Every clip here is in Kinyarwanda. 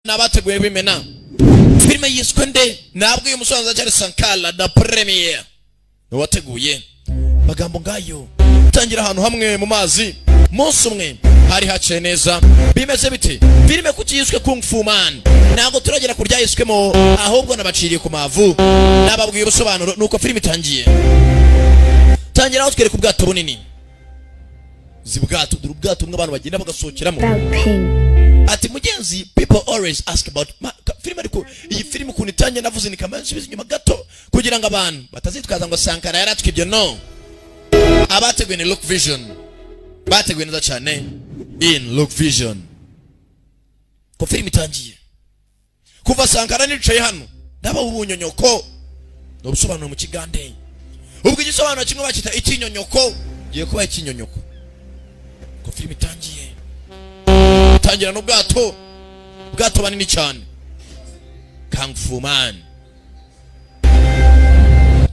N'abateguye bimena filime yiswe nde? Ntabwo uyu musoza cyari Sankara da Premier ni wateguye magambo ngayo. Tangira ahantu hamwe mu mazi, munsi umwe hari haciye neza. Bimeze bite? Filime kuki yiswe Kung Fu Man? Ntabwo turagera ku ryayiswemo, ahubwo nabaciriye ku mavu, nababwiye ubusobanuro. Nuko filime itangiye, tangira aho twereka ubwato bunini. Zi bwato, dore ubwato bumwe abantu bagenda bagasohokeramo. About Ping. Ati mugenzi, people always ask about filime. Ariko iyi filime ukuntu itangiye, navuze ni kamara nsubiza inyuma gato kugira ngo abantu batazitwaza ngo Sankara yaratwibye. No abateguye ni Look Vision, bateguye neza cyane in Look Vision. Ko filime itangiye, kuva Sankara nicaye hano ndaba ubunyonyoko, ni ubusobanuro mu Kigande. Ubwo igisobanuro kimwe bakita ikinyonyoko, giye kuba ikinyonyoko. Ko filime itangiye, tangira n'ubwato, ubwato banini cyane, Kung Fu Man.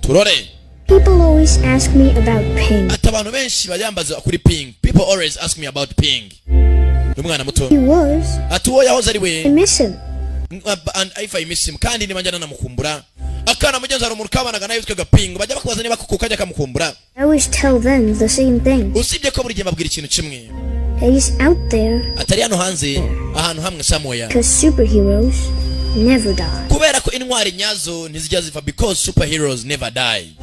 Turore. People always ask me about Ping. Ati abantu benshi bayambaza kuri Ping. People always ask me about Ping. Ni umwana muto. He was. Ati uwo yahoze ari we. I miss him. And if I miss him, kandi niba njyana namukumbura. Akana mugenzi, hari umuntu kabanaga nawe witwaga Ping. Bajya bakubaza niba kuko kajya kamukumbura. I always tell them the same thing. Usibye ko buri gihe mbabwira ikintu kimwe. He's out there Atari hano hanze ahantu hamwe, somewhere. because superheroes never die. Kubera ko intwari nyazo ntizijya zipfa, because superheroes never die.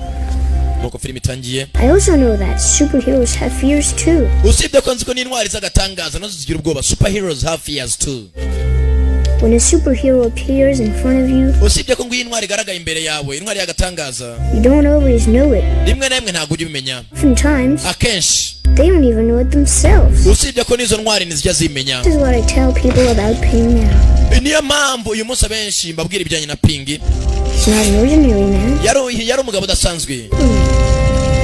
Nuko filime itangiye. I also know that superheroes have fears too. Usibye ko nzi ko n'intwari z'agatangaza nazo zigira ubwoba. Superheroes have fears too. When a superhero appears in front of you, Usibye ko ngo iyo intwari igaragaye imbere yawe, intwari y'agatangaza, you don't always know it. rimwe na rimwe ntabwo ujya ubimenya. Oftentimes, Akenshi they don't even know it themselves. usibye ko n'izo ntwari ntizijya zimenya. This is what I tell people about Ping now. Niyo mpamvu uyu munsi abenshi mbabwira ibijyanye na Ping. He's not an ordinary man. Yari umugabo udasanzwe,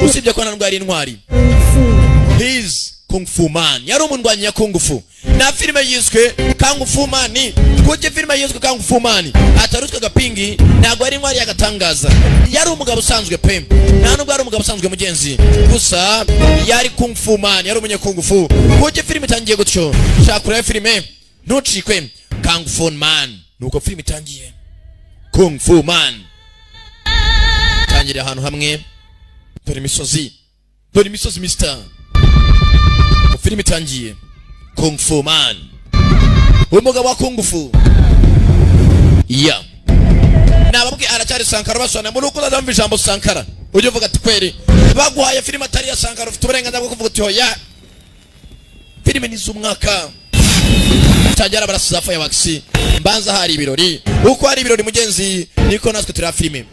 usibye ko ntabwo yari intwari. Kung Fu. He's Kung Fu Man, yari umundwanyi ya Kung Fu. Na filime yiswe Kung Fu Man. Kuki filime yiswe Kung Fu Man? Atarutwaga Pingi, ntabwo yari intwari y'agatangaza, yari umugabo usanzwe pe. Nta nubwo yari umugabo usanzwe mugenzi, gusa yari Kung Fu Man, yari umunye Kung Fu. Kuki filime itangiye gutyo? Shaka kureba filime, ntucikwe Kung Fu Man. Nuko filime itangiye, Kung Fu Man tangiriye ahantu hamwe. Dore imisozi, dore imisozi mister. Filime itangiye, Kung Fu Man, umugabo wa Kung Fu. Ya nababwiye, aracyari Sankara. Basobanura muri uko uzazamva ijambo Sankara, ujye uvuga ati kweri baguhaye filime atari iya Sankara, ufite uburenganzira bwo kuvuga uti hoya. Filime ni z'umwaka. Tangira barasiza fireworks, mbanza hari ibirori. Uko hari ibirori mugenzi, niko natwe turi filime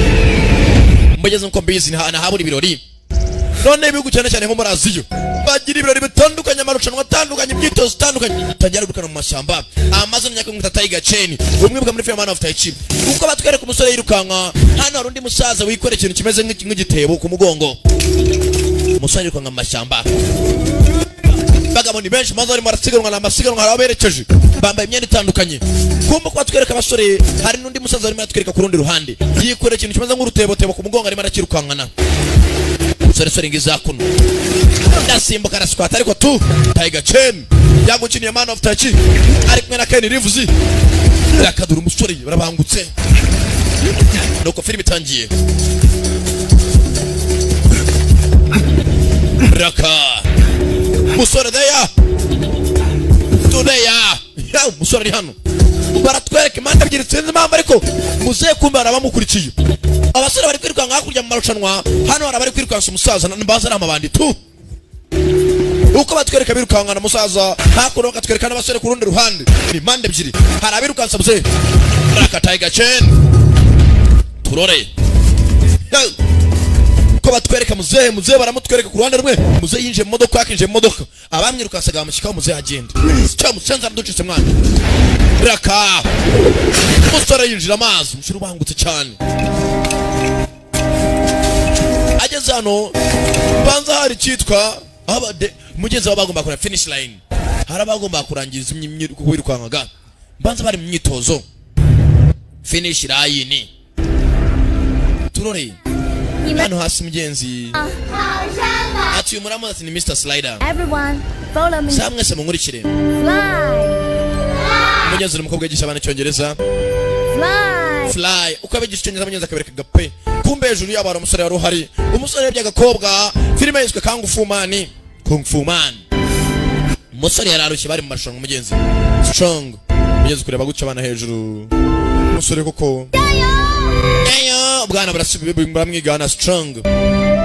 mbageze. Nkuko mbizi, ntahabura ibirori. None ibihugu cyane cyane nko muri Aziya bagira ibirori bitandukanye, amarushanwa atandukanye, imyitozo itandukanye. Tangira gukana mu mashyamba Amazon 30 Tiger Chain, umwibuka muri film Man of Tai Chi. Uko batwereka umusore yirukanka, hano hari undi musaza wikorera ikintu kimeze nk'igitebo ku mugongo. Umusore yirukanka mu mashyamba, bagabo ni benshi maze barimo barasiganwa. Ni amasiganwa, hari aberekeje bambaye imyenda itandukanye. Kumva ko batwereka abasore, hari n'undi musaza arimo aratwereka ku rundi ruhande, yikorera ikintu kimeze nk'urutebotebo ku mugongo, arimo arakirukankana. Sore sore ngiza kuno, ndasimbuka, arasquat, ariko tu Tiger Chen yagukiniye Man of Tai Chi, ari kumwe na Ken Reeves. Rakadura umusore, barabangutse. Nuko filime itangiye. Raka musore deya tudeya ya umusore ari hano, baratwereka impande ebyiri, sinzi impamvu, ariko muzehe kumbe hari abamukurikiye. Abasore bari kwirukanka hakurya mu marushanwa, hano hari abari kwirukansa umusaza, mbaza ari amabandi tu. Uko batwereka birukankana umusaza hakuno, bakatwereka n'abasore ku rundi ruhande. Ni impande ebyiri, hari abirukansa muzehe. Raka Tiger Chen, turore. Yo! Ko batwereka muzehe, muzehe baramutwereka ku ruhande rumwe. Muzehe yinjiye mu modoka, yakinjiye mu modoka, abamwirukansaga bamushyikaho. Muzehe agenda cyo musenza araducitse mwana. Raka umusore yinjira amazi, umusore ubangutse cyane ageze hano. Banza hari icyitwa mugenzi wabo bagomba kureba finish line, hari abagomba kurangiza wirukankaga, banza bari mu myitozo, finish line. Turore hano hasi mugenzi. Ati uyu muramuzi, ati ni Mr Slider. Everyone, follow me. Sa mwese munkurikire. Fly. Mugenzi, umukobwa yigisha abana Icyongereza. Fly. Fly. Uko abigisha Icyongereza, mugenzi, akabereka gape. Kumbe hejuru yabo hari umusore wari uhari. Umusore yarebye agakobwa. Filime yiswe Kung Fu Man. Kung Fu Man. Umusore yari arushye, bari mu marushanwa, mugenzi. Strong, mugenzi, kureba gutya abana hejuru. Umusore koko. Eyo, bwana burasubiye buramwigana. Strong,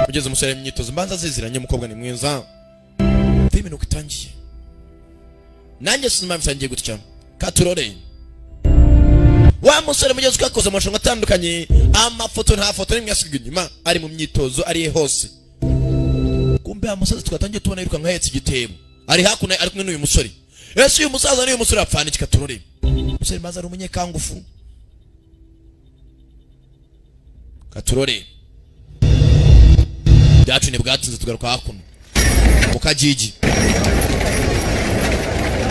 mugenzi, umusore mu myitozo mbanza aziziranye. Umukobwa ni mwiza. Filime nuko itangiye. Nanjye sinzi impamvu itangiye gutya. Katurore wa musore, mugenzi, uko yakoze amarushanwa atandukanye, amafoto, nta foto n'imwe yasigaye inyuma. Ari mu myitozo, ari hose. Kumbe wa musaza twatangiye tubona yirukanka ahetse igitebo ari hakuno, ari kumwe n'uyu musore. Ese uyu musaza n'uyu musore apfana iki? Katurore. Umusore maze ari umunyekangufu. Katurore byacu ntibwatinze, tugaruka hakuno mu kagigi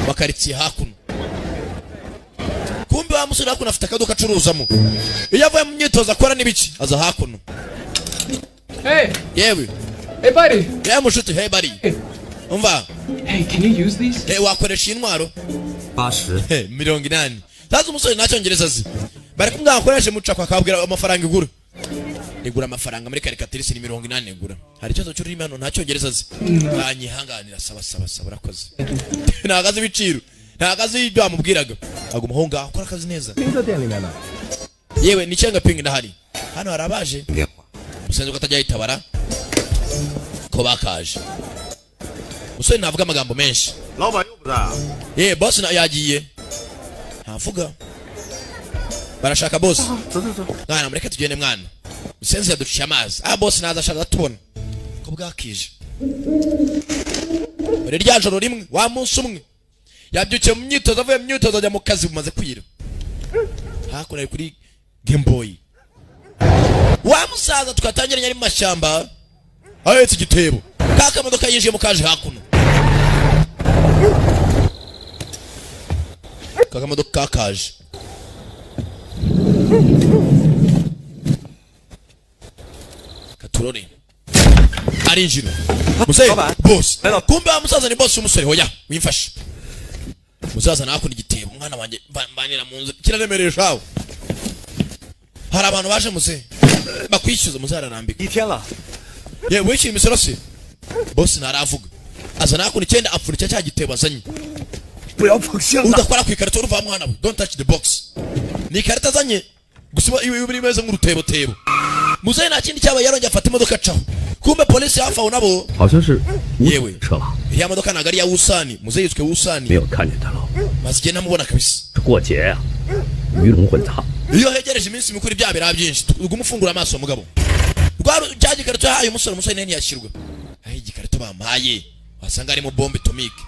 mu karitsiye hakuno. Kumbe wa musore hakuno afite akaduka acuruzamo. Iyo avuye mu myitozo akora n'ibiki, aza hakuno. Hey, Yewe. hey, buddy. Yewe mushuti, hey buddy, umva. Hey, can you use these? Hey, wakoresha iyi ntwaro? 80。 Hey, 80. Sasa umusore nta Cyongereza azi, bari kumubwira ngo akoreshe mucako, akabwira amafaranga igura. Igura amafaranga muri karikatirisi ni 80 igura. Hari ikibazo cy'ururimi hano, nta Cyongereza azi. Banyihanganira. Saba saba saba, urakoze. Ntabwo azi ibiciro, ntabwo azi ibyo bamubwiraga. Aguma aho ngaho akora akazi neza. 拼在店里面呢。 Yewe, ni cyenga pingi ndahari. Hano hari abaje. 电话。 Musenze ko atajya yitabara ko bakaje. Musore ntavuga amagambo menshi. 老板又不在啊。 Ye boss na yagiye, ntavuga. Barashaka boss. 走走走。 Mwana, mureke tugende mwana. Musenzi yaduciye amazi. Ah, boss naza ashaka tubona ko bwakije. Muri rya joro rimwe, wa munsi umwe yabyukiye mu myitozo, avuye mu myitozo ajya mu kazi, bumaze kwira. Hakuno ari kuri Game Boy. Wa musaza twatangiranye ari mu mashyamba ahetse igitebo, ka kamodoka yinjiyemo kaje hakuno. Ka kamodoka kakaje katurore, arinjira muzehe. Boss, kumbe wa musaza ni boss w'umusore. Hoya wimfashe musaza, nakunda igitebo umwana wanjye mbanira mu nzu kiraremereye shawe. Hari abantu baje muzehe bakwishyuza. Muzehe ararambika. 一天了。 Yewe, wishyuye imisoro se? Boss ntaravuga, aza nakunda icyenda, apfundikira cya gitebo azanye. 不要碰箱子。 Udakora ku ikarito uruva mwana we. Don't touch the box. Ni ikarito azanye gusa iba imeze nk'urutebotebo. Muzehe nta kindi cyabaye, yarongeye afata imodoka acaho. Kumbe polisi hafi aho nabo. 好像是吴 Yewe. 车吧？ Iriya modoka ntabwo ari iya Wusani? Muzehe yiswe Wusani. 没有看见他了。 Maze igihe ntamubona kabisa. 这过节呀、鱼龙混杂。 Iyo hegereje iminsi mikuru ibyaha biraba byinshi. Ugume ufungura amaso mugabo. Rwa cya gikarito yahaye umusore, umusore nawe ntiyashyirwa aho. Igikarito bamuhaye wasanga harimo bombe atomike.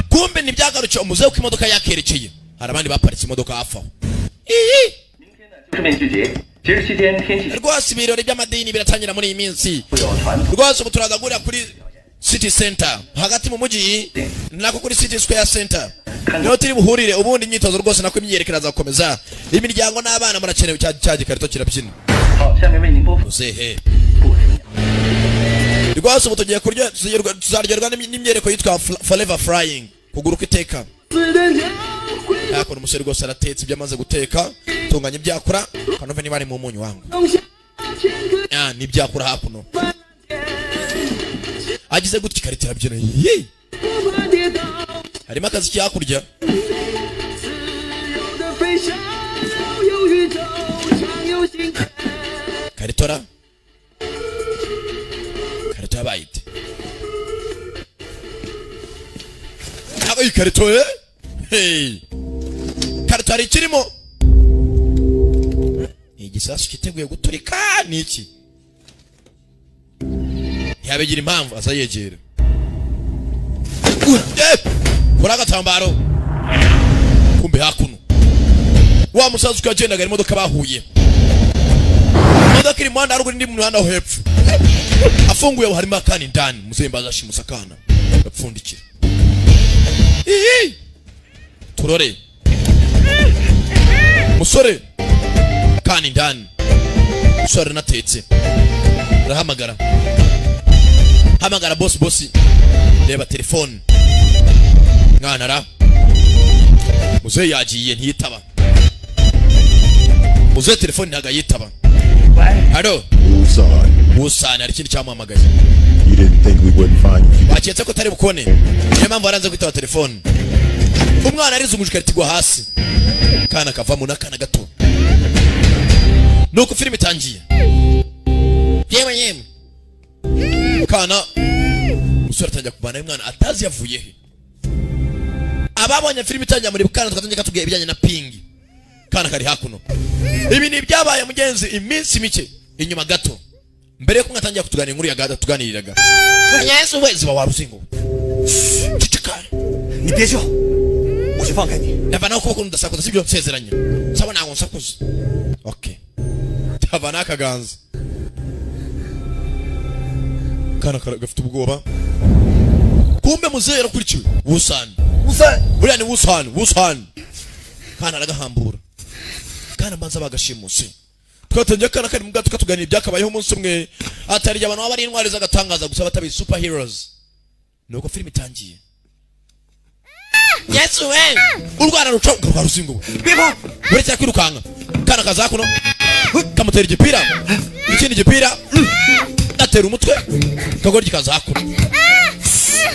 Kumbe ntibyagarukiye umuzehe uko imodoka yakerekeye, hari abandi baparitse imodoka hafi aho. Iyi 正面拒绝。节日期间天气 Rwose ibirori by'amadini biratangira muri iyi minsi. 会有传统 Rwose ubu turaza guhurira kuri city center hagati mu mujyi, nako kuri City Square Center niho turi buhurire. Ubundi imyitozo rwose, nako imyiyerekano irazakomeza. Imiryango n'abana murakenewe. Cya gikarito kirabyina. 好，下面为您播放 Muzehe 不停。 rwose ubu tugiye kurya, tuzaryoherwa n'imyereko yitwa Forever Flying, kuguruka iteka. Yakora umusore rwose aratetse ibyo amaze guteka, tunganya ibyakura kanove niba ari mu munyu wangu. Ah, n'ibyakura hakuno agize gutya ikarita irabyina. Ye, harimo akazi hakurya. 的飞翔，有宇宙，常有星。 Karitora, karito yabaye ite? Ntabwo iyi karito, eh? Hey. Karito hari ikirimo? Ni igisasu cyiteguye guturika? Ni iki? Ntiyabigira impamvu aza yegera. Eh! Kuri agatambaro. Kumbe hakuno wa musaza uko yagendaga, imodoka bahuye, imodoka iri mu muhanda haruguru, indi mu muhanda wo hepfo. Afunguye aho harimo akana indani. Muzehe mbaza ashimusa akana, gapfundikira. Ihi turore musore kana indani. Musore aranatetse, arahamagara, hamagara boss. Boss reba telefone mwana ra. Muzehe yagiye, ntiyitaba. Muzehe telefone ntabwo ayitaba. Halo? Ulsan, Busani, hari ikindi cyamuhamagaye. you didn't think we wouldn't find you. Waketse ko utari bukone, niyo mpamvu waranze kwitaba telefone. Umwana arizunguje ikarita igwa hasi, kana kavamo n'akana gato. Nuko filime itangiye. Yewe yewe, kana umusore atangira kuvanayo umwana atazi yavuye he. Ababonye filime itangira muri kana twatangiye katubwiye ibijyanye na Pingi. Kana kari hakuno. Ibi ni ibyabaye mugenzi iminsi mike inyuma gato mbere yuko mwatangira kutuganira inkuru ya gada tuganiriraga. Yesu we, ziba waruzingo, ceceka. 你别叫，我就放开你。 Ndavanaho ukuboko ndasakuza, sibyo? Nsezeranya saba, ntabwo nsakuza. Okay, ndavanaho akaganza. Kana gafite ubwoba. Kumbe muzehe yarakurikiwe. Wusani. 吴三， Buriya ni Wusani. Wusani kana aragahambura. Kana mbanza bagashimuse. Twatangiye akana kari mu bwato katuganira ibyakabayeho umunsi umwe, atari abantu baba ari intwari z'agatangaza gusa, batabizi superheroes. Nuko filime itangiye. Yesu we, urwana ruca rwa ruzingo we. 别跑！ Uretse kwirukanka, kana kaza kuno kamutera igipira, ikindi gipira gatera umutwe. Kagoryi kaza hakuno.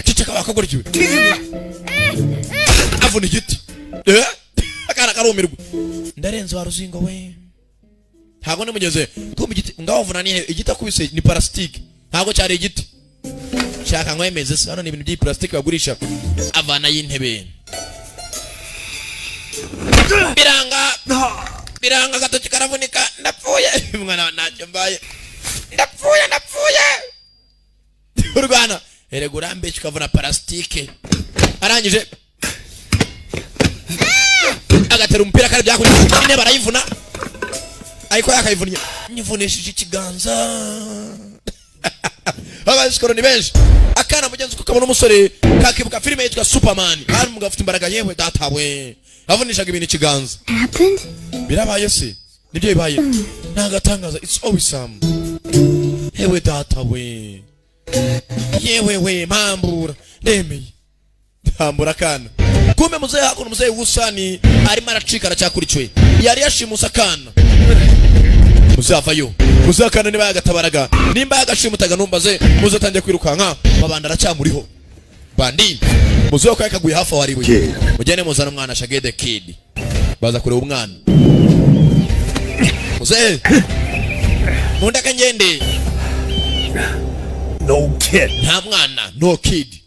Ceceka wakagoryi we. Avuna igiti. Eh, akana karumirwa. Ndarenze wa ruzingo we, ntabwo nimugeze kumva igiti ngaho vuna. Nihe igiti akubise ni parasitike, ntabwo cyari igiti. Shaka nkwemeze se, hano ni ibintu by'iyi bagurisha. Avana y'intebe, biranga biranga, agatoki karavunika. Ndapfuye mwana, ntacyo mbaye, ndapfuye, ndapfuye. Urwana erega urambeshya ukavuna parasitike. Arangije agatera umupira kare byakurya intebe arayivuna, ariko yakayivunnye nyivunishije ikiganza. Abasikoro ni benshi. Akana mugenzi uko kabona umusore kakibuka filime yitwa Superman, hari umugabo ufite imbaraga. Yewe data we, avunishaga ibintu ikiganza. Happened? Birabaye se? Nibyo bibaye, nagatangaza. It's awesome. Yewe data we, yewe we, mpambura, ndemeye, mpambura akana. Kumbe muzehe hakuno, muzehe wusani arimo aracika, aracyakurikiwe, yari yashimuse akana. Muzavayo muzehe akana niba yagatabaraga, nimba yagashimutaga numbaze. Muzehe atangiye kwirukanka, mabanda aracyamuriho bandi. Muzehe ko yakaguye hafi aho ari we. Kid. Mugende muzana umwana shagede kid. Baza kureba umwana. Muzehe, mundeke ngende. No kid， Nta mwana, no kid.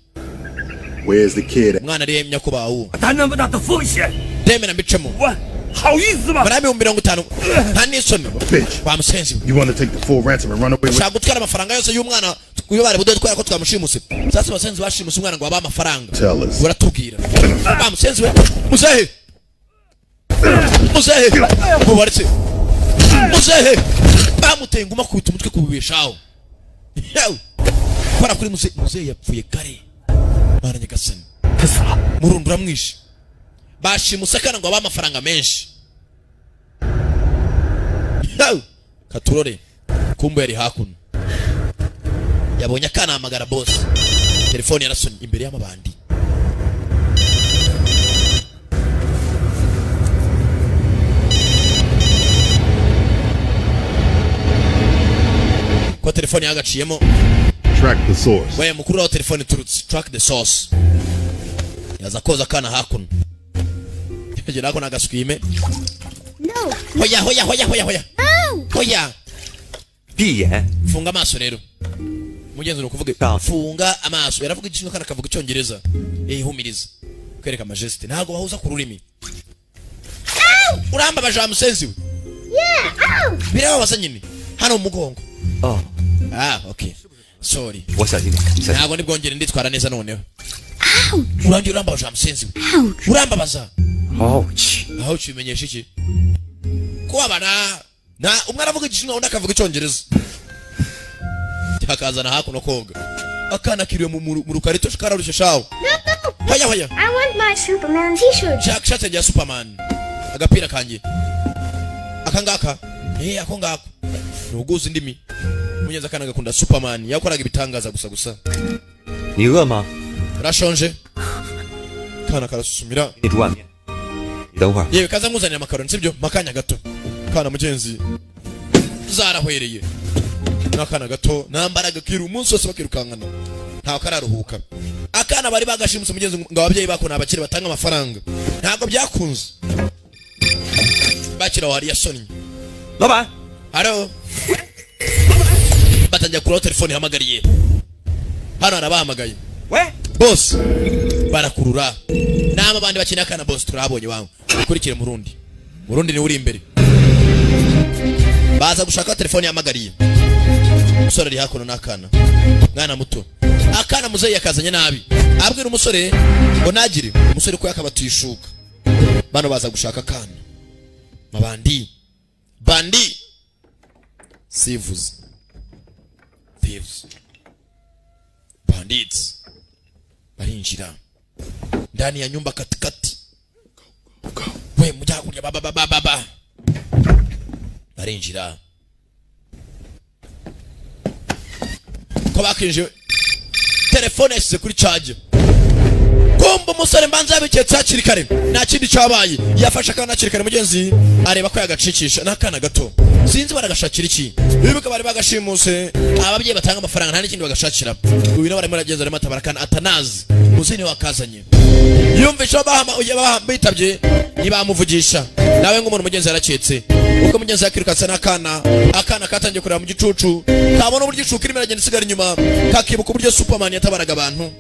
Where's the kid? Umwana ariyemya ko bawu. 担那么大的风险， Ndemera mbicemo. 我好意思吗？ Muri 50,000, nta n'isoni? Bitch. Wa musenzi we. You want to take the full ransom and run away with Ushaka gutwara amafaranga yose y'umwana kuyo bari buduhe twara ko twamushimuse? Sasa abasenzi bashimuse umwana ngo babahe amafaranga. Tell us. Uratubwira wa musenzi we. Muzehe, muzehe mubaretse, muzehe bamuteye inguma, akubita umutwe kubibeshaho. Yewe, kora kuri muzehe. Muzehe yapfuye kare. Mana nyagasani. 他死了， Murundi uramwishe. Bashimuse akana ngo babahe amafaranga menshi. Yewe, katurore. Kumbe yari hakuno, yabonye akana, ahamagara boss. Telefone yarasonye imbere y'amabandi. Ko telefone yagaciyemo. Track the source. We mukuru aho telefone iturutse, track the source. Yaza koza akana hakuno, yagera hakuno agaswime. No. Hoya hoya hoya hoya hoya. No. Hoya. 闭眼， Funga amaso rero mugenzi, ni ukuvuga Ah. funga amaso. Yaravuga igishinwa kandi akavuga icyongereza. Ihumiriza kwereka majesté, ntabwo bahuza ku rurimi. Urambabaje wa musenzi we. Yeah. Ow. Birababaza nyine hano mu mugongo. 哦， Ah, okay, sorry. 我小心点，小心。 Ntabwo ndibwongere, nditwara neza noneho. Urangiye urambabaje wa musenzi we. Ouch. Urambabaza. 好奇， Aho ukimenyesha iki kubabara na umwe aravuga igishinwa undi akavuga icyongereza, akazana hakuno koga. Akana kiriwe mu rukarito kararushye shawo. Hoya hoya. I want my Superman t-shirt. Shaka ishati yanjye ya Superman, agapira kanjye aka ngaka. Eh, ako ngako ntuguzi indimi mugenzi. Akana gakunda Superman, yakoraga ibitangaza gusa gusa. 你饿吗？ Urashonje? Kana karasusumira. 给你煮碗面。等会儿， Yewe, kaza nkuzanira amakaroni, sibyo? Makanya gato kana mugenzi zarahwereye n'akana gato nta mbaraga, kiru umunsi wose bakirukankana, ntawe kararuhuka. Akana bari bagashimuse mugenzi ngo ababyeyi bako ni abakire batanga amafaranga, ntabwo byakunze. Bakira wari yasonnye. 老板， Haro batangira kuraho telefone ihamagariye hano, harabahamagaye. 喂， Boss barakurura nama abandi bakeneye akana. Boss turahabonye wangu, ukurikire murundi, murundi niwe uri imbere. Baza gushaka telefone yahamagariye. Umusore ari hakuno n'akana, mwana muto. Akana muzeyi yakazanye nabi, abwira umusore ngo ntagire umusore ko yakabatuye ishuka. Bano baza gushaka akana. Mabandi bandi sivuze, thieves, bandits barinjira ndani ya nyumba katikati. We mujya hakurya ba ba ba ba ba ba barinjira ko bakinjiye, telefone yashyize kuri charge. Kumva umusore mbanza yabiketse hakiri kare, nta kindi cyabaye, yafashe akana hakiri kare mugenzi, areba ko yagacikisha. N'akana gato sinzi baragashakira iki. Bibuka bari bagashimuse ababyeyi batanga amafaranga, nta n'ikindi bagashakira. Uyu nawe arimo aragenda, arimo atabara akana atanazi. Muzehe niwe wakazanye, yumvisha bitabye ntibamuvugisha nawe nk'umuntu. Mugenzi yaraketse ubwo mugenzi yakirukatse n'akana. Akana katangiye kureba mu gicucu, kabona uburyo ishuka irimo iragenda isigara inyuma, kakibuka uburyo Superman yatabaraga abantu,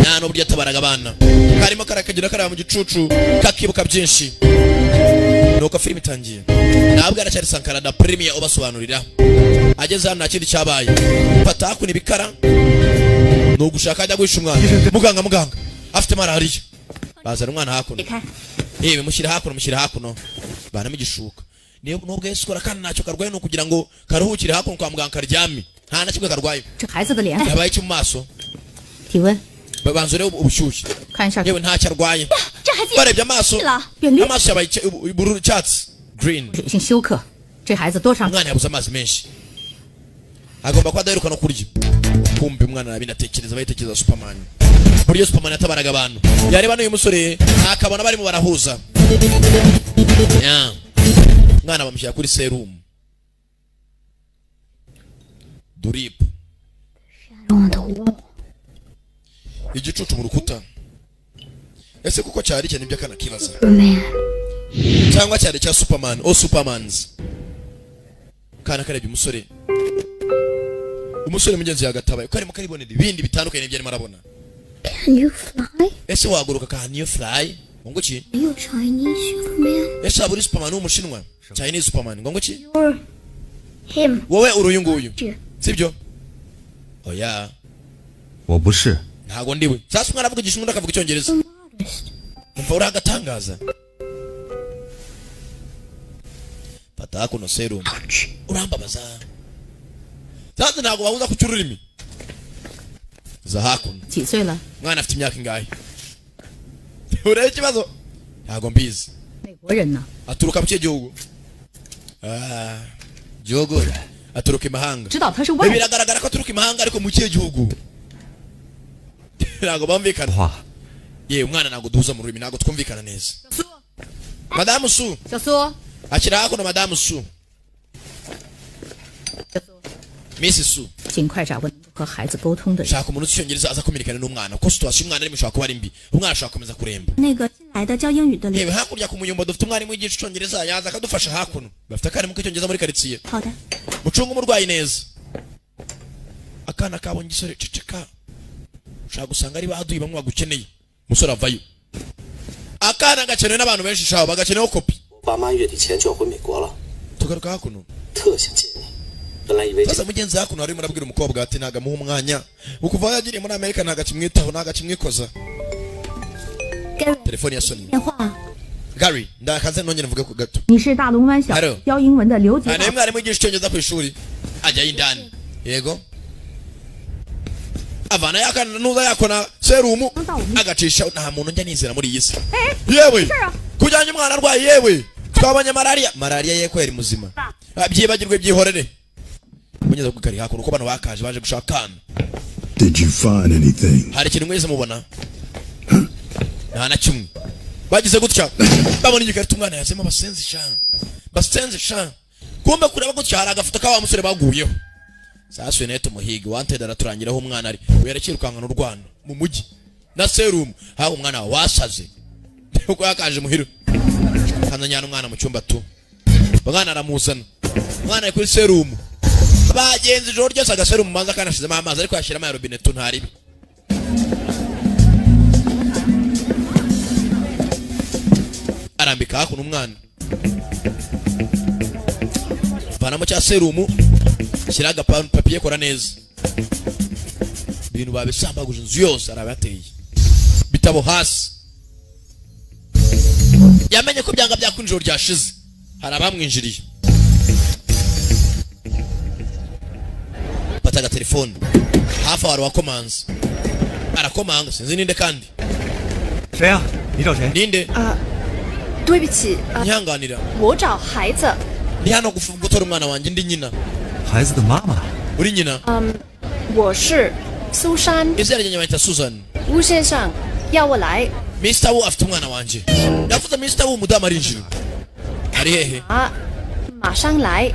nta n'uburyo yatabaraga abana. Karimo karakagenda kareba mu gicucu, kakibuka byinshi. Nuko filime itangiye, ntabwo aracyari Sankara da Premier ubasobanurira. Ageze hano nta kindi cyabaye, fata hakuno ibikara ni ugushaka ajya guhisha umwana. Muganga, muganga, afite malariya. Bazana umwana hakuno. Yewe, mushyira hakuno, mushyira hakuno, banamo igishuka. Niyo nubwo Yesu ukora kandi ntacyo karwaye, ni ukugira ngo karuhukire hakuno kwa muganga karyame, nta na kimwe karwaye. 这孩子的脸， Yabaye iki mu maso? 体温， Babanza urebe ubushyushye. 看一下。 Yewe, ntacyo arwaye. 这孩子 Barebye amaso, 了， amaso yabaye ubururu, icyatsi, green. 水性休克，这孩子多长？ Umwana yabuze amazi menshi, agomba kuba adaheruka no kurya. Kumva umwana arabinatekereza, bayitekereza Superman, buryo Superman yatabaraga abantu. Yareba n'uyu musore akabona barimo barahuza. Ya. Umwana bamushyira kuri serumu, drip. On the wall. Igicucu mu rukuta, ese kuko cyari cye? Nibyo akana kibaza. Superman. Cyangwa cyari cya Superman o Supermans? Kana karebye umusore, umusore mugenzi yagatabaye ko arimo karibonera ibindi bitandukanye n'ibyo arimo arabona. Can you fly? Ese waguruka? Can you fly? Ngo iki? Are you a Chinese Superman? Ese waba uri Superman w'umushinwa, Chinese Superman? Ngo iki? Or him? Wowe uri uyu nguyu, sibyo? Oya. 我不是。 Ntago ndiwe. Sasa umwana avuga igishinwa, undi akavuga icyongereza. Umva uri agatangaza. Fata hakuno serumu, urambabaza. Sasa ntabwo bahuza ku cy'ururimi. Za hakuno. 几岁了？ Mwana afite imyaka ingahe? Urebe ikibazo, ntabwo mbizi. 美国人呢？ Aturuka mu kihe gihugu? Ah, gihugu aturuka imahanga. 知道他是外 Eh, biragaragara ko aturuka imahanga, ariko mu kihe gihugu ntabwo bumvikana. Yewe umwana, ntabwo duhuza mu rurimi, ntabwo twumvikana neza. Madamu Su. 小苏， Akira hakuno madamu Su, Miss Su. 尽快找个能够和孩子沟通的人。 Shaka umuntu uzi icyongereza aza kumenyekana n'umwana, kuko situation umwana arimo ishobora kuba ari mbi, umwana ashobora gukomeza kuremba. 那个新来的教英语的 Yewe, hakurya ku muyumbo dufite umwarimu wigisha icyongereza, yaza akadufasha. Hakuno bafite akarimu k'icyongereza muri karitsiye. 好的， Mucunge umurwayi neza. Akana kabonye igisore. Ceceka, ushaka gusanga ari baduyi bamwe bagukeneye. Umusore avayo, akana gakenewe n'abantu benshi shaho, bagakeneyeho kopi. 爸妈月底前就要回美国了， Tugaruka hakuno. 特想见你。本来以为这 Sasa mugenzi hakuno arimo arabwira umukobwa ati ntago amuha umwanya, ukuva aho yagiriye muri Amerika ntago akimwitaho, ntago akimwikoza. Gary, Telefone ya soni. 电话。 Gary, ndakaze nongere mvuge ku gato. 你是大龙湾小 Hello. 教英文的刘杰 Aha, niwe mwarimu wigisha icyongereza ku ishuri. Ajyayo indani, yego, avana yakana nuza yakona serumu agacisha. Nta muntu njya nizera muri iyi si. Yewe, kujyanye umwana arwaye, yewe twabonye malariya, malariya ye ko yari muzima. Ah, byibagirwe, byihorere. Munyeze ku kari hakuno uko bano bakaje baje gushaka akana. Did you find anything? Hari ikintu mwese mubona? Nta na kimwe. Bagize gutya babona igikarito umwana yazemo. Basenze sha, basenze sha. Kumbe kureba gutya hari agafoto ka wa musore baguyeho. Sasuye nawe tumuhige wanted, araturangiraho umwana ari. Uyu arakirukankana urwana mu mujyi na serumu haho umwana wawe wasaze uko yakaje muhira. Kandi njyana umwana mu cyumba tu, umwana aramuzana. Umwana ari kuri serumu, bagenzi ijoro ryose. Agaserumu manza kanashizemo amazi, ariko yashyiramo ya robine tu, ntaribi. Arambika hakuno umwana, vanamo cya serumu, shyira agapapiye, kora neza. Ibintu babisambaguje inzu yose, arabateye bitabo hasi. Yamenye ko byanga byakwinjiro ryashize, hari abamwinjiriye. Fata agatelefone hafi aho, hari uwakomanze, arakomanga, sinzi ninde kandi. 谁呀、你找谁？ Ninde? 对不起， Nyihanganira. 我找孩子。 Ndi hano gutora umwana wanjye, ndi nyina. 孩子的妈妈。 Uri nyina? 我是苏珊。 Izina ryanjye banyita Susan. 吴先生要我来 Mr. Wu afite umwana wanjye. Yavuze Mr. Wu, umudamu arinjira. Ari hehe? 啊，马上来。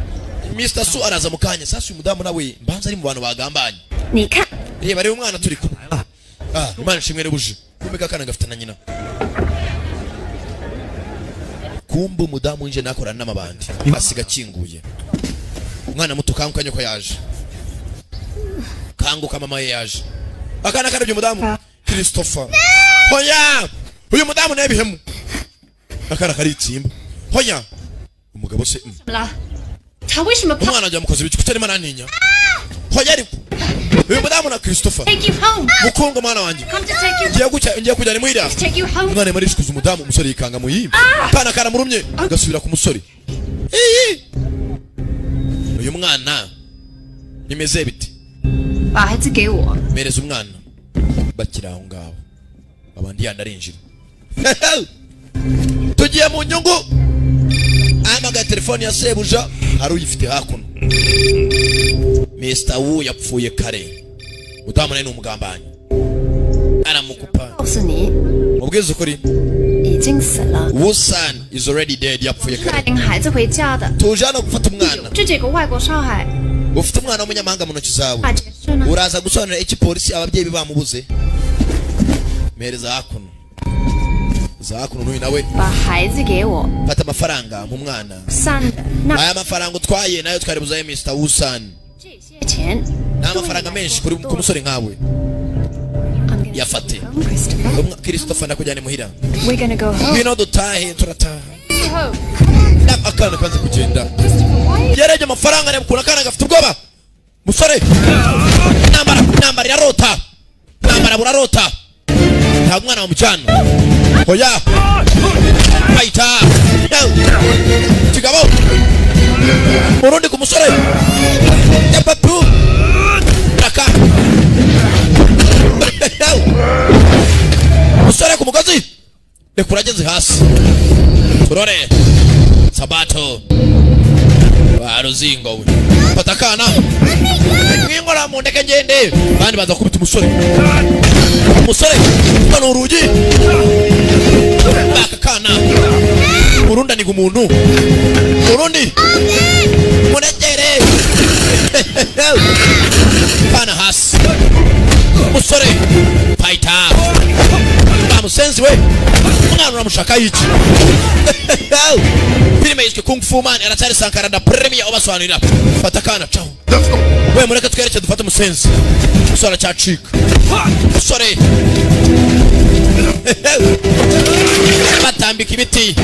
Mr. Su araza mu kanya. Sasa uyu mudamu nawe mbanza ari mu bantu bagambanye. 你看， Reba, reba umwana turi kumwe. Ah, Imana ishimwe rebuje. Kumbe kakana gafite na nyina. Kumbe umudamu winjiye nakorana n'amabandi, asiga akinguye. Umwana muto, kanguka, nyoko yaje. Kanguka, mama ye yaje. Akana karabye umudamu Christopher. Hoya, uyu mudamu nawe bihemu. Akana karitsimba. Hoya, umugabo se. 怎么了？他为什么怕 Umwana wanjye yamukoze ibiki kutarimo arantinya? Hoya, ariko uyu mudamu na Christopher. ？Take you home. Mukundwa, mwana wanjye. Come to take you. Ngiye gucya, ngiye kujyana imuhira. Take you home. Umwana arimo arishikuza umudamu, umusore yikanga mu yimba. Kana karamurumye, gasubira ku musore. Iyi! Uyu mwana bimeze bite? 把孩子给我。 Mereza umwana. Bakiri aho ngaho, abandi yandi arinjira. Tugiye mu nyungu. Ahamagaye telefone ya sebuja, hari uyifite hakuno. Mr. Wu yapfuye kare, mudamu nawe ni umugambanyi, aramukupa. 告诉你， Mubwize ukuri. 已经死了。 Wusan is already dead, yapfuye 带 kare. 领孩子回家的， Tuje hano gufata umwana. 这几个外国少海 Ufite umwana w'umunyamahanga mu ntoki zawe. 大解释呢？ Uraza gusobanurira iki polisi ababyeyi be bamubuze? Mpereza hakuno, za hakuno n'uyu nawe. 把孩子给我， Fata amafaranga mu mwana. 散的那 Aya mafaranga utwaye nayo twari buzaye Mr. Wusan. 这些钱 Ni amafaranga menshi kuri ku musore nkawe. I'm gonna Yafate. take you home, Christopher. Christopher, ndakujyana imuhira. We're gonna go home. Ngwino dutahe, turataha. Home. Akana kanze kugenda. Christopher, why? Yarebye amafaranga, areba ukuntu akana gafite ubwoba. Musore, intambara, intambara irarota, intambara burarota. Ntabwo umwana wamujyana. Hoya, bayita kigabo urundi ku musore yapatu raka. Musore ku mugozi, reka urageze hasi. Turore sabato baruzingo we. Fata akana, mwingora mu ndeke ngende. Abandi baza kubita umusore. Umusore ni urugi baka kana. Urundi aniga umuntu, urundi muregere kana hasi. Umusore fayita bamusenzi we, umwana uramushaka yiki? Filime yiswe Kung Fu Man, aracyari Sankara da Premier ubasobanurira. Fata akana, caho we, mureke twereke dufate umusenzi. Umusore aracyacika, umusore batambika ibiti.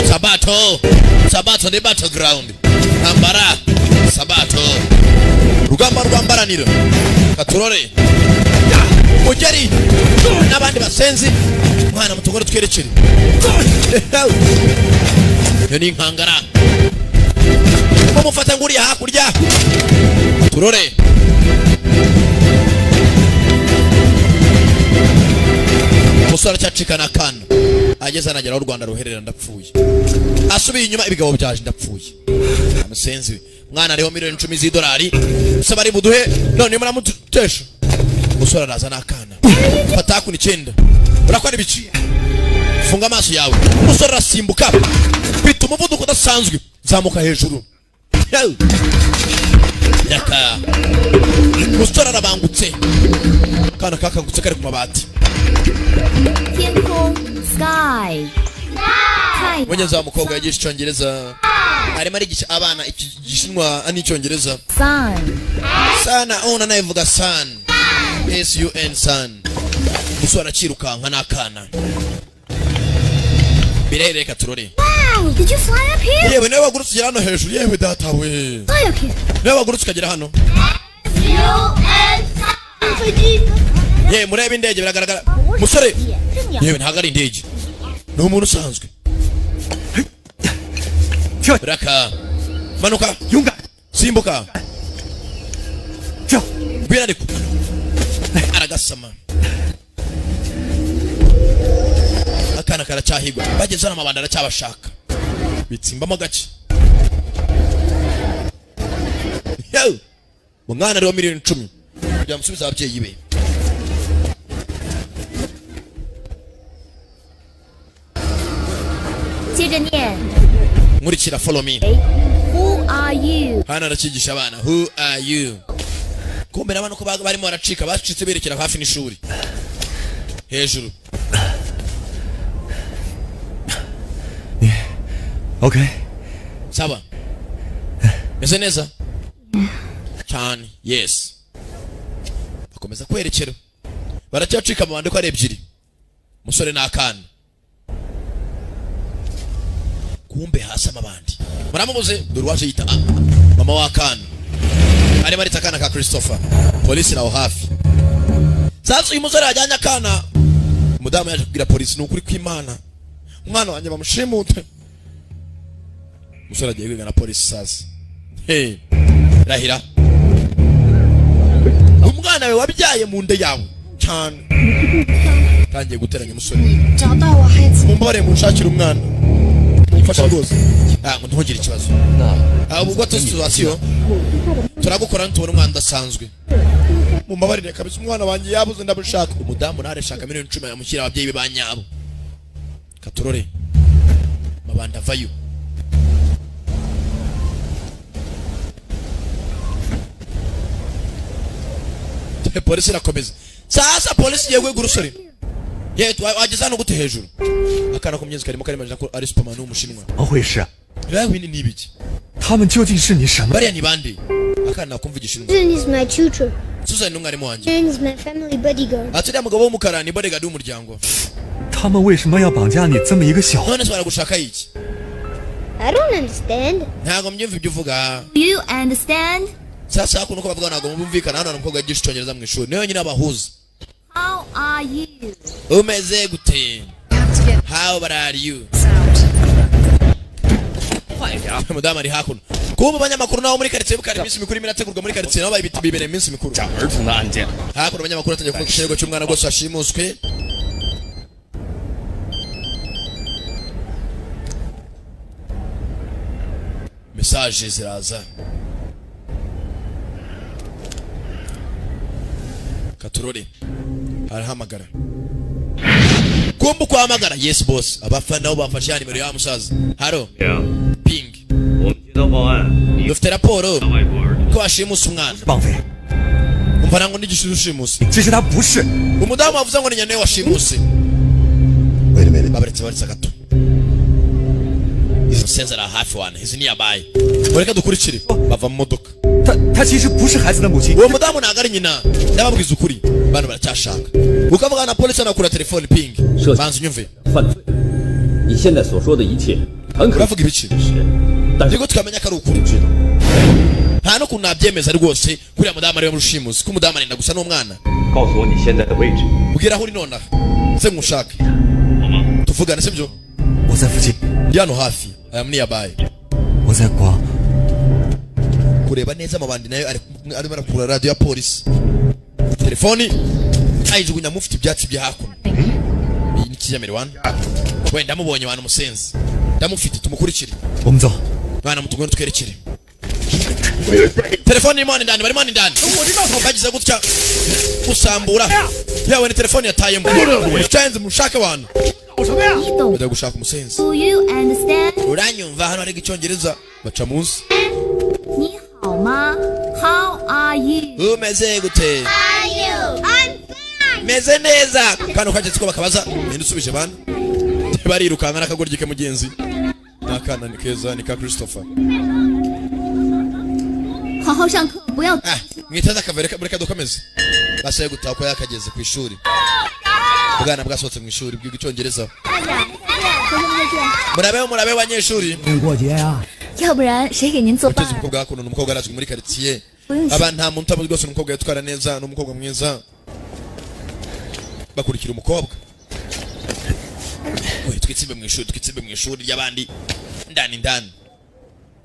Sabato, sabato ni battleground, ntambara sabato, rugamba rwambaranira. Katurore mugeri n'abandi basenzi. Mwana mutugore twerekere, iyo ni inkangara mumufate nguriya hakurya. Turore umusore aracyacikana akana, ageze anagera aho u Rwanda ruherera. Ndapfuye. Asubiye inyuma, ibigabo byaje. Ndapfuye, amusenzi we. Mwana ariho miliyoni 10 z'idolari se bari buduhe none muramutesha. Umusore araza n'akana, fata hakuno icyenda. Urakora ibiki? Funga amaso yawe. Umusore arasimbuka, bita umuvuduko udasanzwe, zamuka hejuru. Yew! Yaka, umusore arabangutse, akana kakangutse kari ku mabati. 天空 sky 太阳 Mugenzi wa mukobwa yigisha icyongereza, arimo arigisha abana igishinwa n'icyongereza. Sun. Sana una nayivuga sun, sun, sun. Umusore arakirukanka n'akana, birere, reka turore. Wow! Did you fly up here? Yewe, niwe wagurutse ugera hano hejuru? Yewe data we! Fly up here. Niwe wagurutse ukagera hano? Yewe, murebe indege, biragaragara musore. Yewe, ntabwo ari indege, ni umuntu usanzwe. Raka, manuka. 勇敢， Simbuka. 跳！ Ngwino, ariko aragasama, akana karacyahigwa. Bageze hano, amabanda aracyabashaka, bitsimbamo gake. Yewe, umwana ariho miliyoni 10 kugira musubize ababyeyi be. 接着念 Nkurikira, follow me. Who are you? Hano arakigisha abana, who are you? Kumbe n'abana uko barimo baracika, bacitse berekera hafi n'ishuri hejuru. OK， Sawa, meze neza cyane, yes. Bakomeza kwerekera, baracyacika amabandi ko ari ebyiri, umusore n'akana. Kumbe hasi amabandi muramubuze. Dore uwaje yita, ah, mama w'akana arimo arita akana ka Christopher. Polisi naho hafi. Sasa uyu musore yajyanye akana, umudamu yaje kubwira polisi: ni ukuri kw'Imana, umwana wanjye bamushimute. Umusore agiye kwiga na polisi. Sasa, hey, rahira umwana wawe wabyaye mu nda yawe cyane. Tangiye guteranya umusore. 找到我孩子， Mumbabarire, munshakire umwana, mumfashe rwose. Ah, ngo ntugire ikibazo. Ah, ubwo situation turagukora nitubona umwana udasanzwe. Mumbabarire kabisa, umwana wanjye yabuze, ndamushaka. Umudamu nawe arashaka miliyoni 10 yamushyira ababyeyi be ba nyabo. Katurore, mabanda avayo. Polisi irakomeza. Sasa polisi igiye guhiga urusore. Yewe, wageze hano gute hejuru? Akana ko mugenzi karimo karimajina ko ari Superman w'umushinwa. 怎么回事？ Rero ibi ni ibiki? 他们究竟是你什么？ Bariya ni bande? Akana nakumva igishinwa. Susan is my tutor. Susan ni umwarimu wanjye. Susan is my family bodyguard. Ati uriya mugabo w'umukara ni bodyguard w'umuryango. 他们为什么要绑架你这么一个小？ None se baragushaka iki? I don't understand. Ntabwo mbyumva ibyo uvuga. You understand? Sasa hakuno uko bavuga ntabwo bumvikana. Hano hari umukobwa yigisha icyongereza mu ishuri, niwe nyine abahuza. How are you? Umeze gute? You have to get How are you? this out. Umudamu ari hakuno. Kuba abanyamakuru nabo muri karitsiye bukari, iminsi mikuru irimo irategurwa muri karitsiye, nabo bibereye iminsi mikuru. 儿童的案件。 Hakuno abanyamakuru batangiye kuvuga ikirego cy'umwana rwose washimuswe. Message ziraza, katurore arahamagara. Kumba uko ahamagara, yes boss. Abafana nabo bafashe ya nimero ya musaza. Hello, ping. 我们接到报案，你 Dufite raporo 外国儿童 ko washimuse umwana. 绑匪， Umva, ntabwo ndigishije ushimuse. 其实他不是。 Umudamu wavuze ngo ni nyane washimuse. Wait a minute. Babaretse, baretse gato. Umusenzi ari hafi wana izi niyabaye, mureke dukurikire. Bava mu modoka. 他他其实不是孩子的母亲。 Uwo mudamu ntabwo ari nyina, ndababwiza ukuri. Bano baracyashaka ukavuga na polisi, anakura telefone, ping. Banza unyumve. 犯罪。你现在所说的一切很可能 Uravuga ibiki? 是事实，但是 Nibwo tukamenya ko ari ukuri. 知道 Nta n'ukuntu nabyemeza rwose kuriya mudamu ariwe mushimusi, ko umudamu arenda gusa n'umwana. 告诉我你现在的位置。 Mbwira aho uri nonaha se nkushake, tuvugane, sibyo? 我在附近， Ndi hano hafi aya niyabaye. 我在广 Kureba neza, amabandi nayo arimo arakura radiyo ya polisi, telefoni ayijugunya mufite ibyatsi bya hakuno. Iyi ni kijyambere wana. Wenda ndamubonye wana, umusenzi ndamufite, tumukurikire. 我们走。 Mwana mutugwene twerekere. Telefone irimo hano indani, barimo hano indani. Bagize gutya gusambura, yewe ni telefone yatayemo. Mucenzi, mushake abantu. 你懂 Bajya gushaka umusenzi. ？Do you understand？ Uranyumva? Hano hari icyongereza baca munsi. 你好吗？How are you？ Umeze gute? Are you? I'm fine. Meze neza. Kano kageze ko bakabaza ninde usubije bana, barirukanka n'akagoryi ke mugenzi. Ni akana, ni keza, ni ka Christopher. 好好上课，不要 Ah, mwitaze akavere, reka dukomeze. Basaye gutaha ko yakageze ku ishuri, ubwana bwasohotse mu ishuri bwiga icyongereza. 同学们再见。 Murabeho, murabeho banyeshuri. 过节呀、要不然谁给您做饭 Uteze umukobwa hakuno, ni umukobwa arazwi muri quartier. Aba nta muntu utamuzi rwose, ni umukobwa yitwara neza, ni umukobwa mwiza. Bakurikira umukobwa we. Twitsimbe mu ishuri, twitsimbe mu ishuri ry'abandi ndani ndani.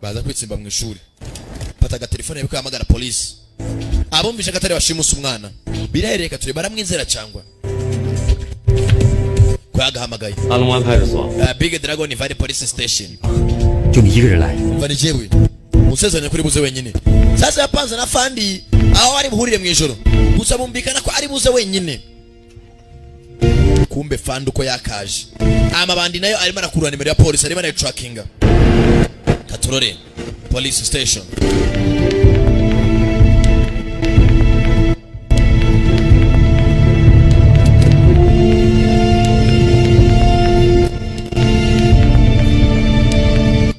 Baza kwitsimba mu ishuri, fata agatelefone yawe hamagara polisi. Abumvishe ko atari bashimusa umwana, birahereka ture baramwizera cyangwa ko yagahamagaye. 阿龙湾派出所， Big Dragon Valley Police Station. 就你一个人来， Umva, ni jewe usezeranye kuri buze wenyine. Sasa yapanze na fandi aho ari buhurire mu ijoro, gusa bumvikana ko ari buze wenyine. Kumbe fandi uko yakaje, amabandi nayo arimo arakurura nimero ya polisi, arimo arayitrackinga. Katurore police station.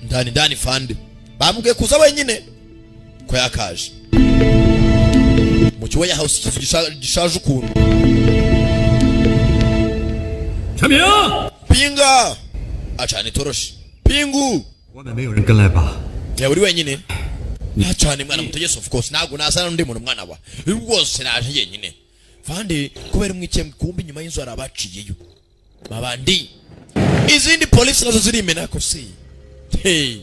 Ndani ndani, fandi bamubwiye kuza wenyine ko yakaje mu kigo ya house, ikizu gishaje ukuntu. 陈明， Pinga, acana itoroshi, pingu. 外面没有人跟来吧？ Yawe uri wenyine acana mwana mutegesi. Of course, ntabwo nazana n'undi muntu mwana wa rwose, naje njyenyine fandi kubera umwikembwe. Kumbe inyuma y'inzu hari abaciyeyo mabandi, izindi polisi nazo zirimena ko si. Hey,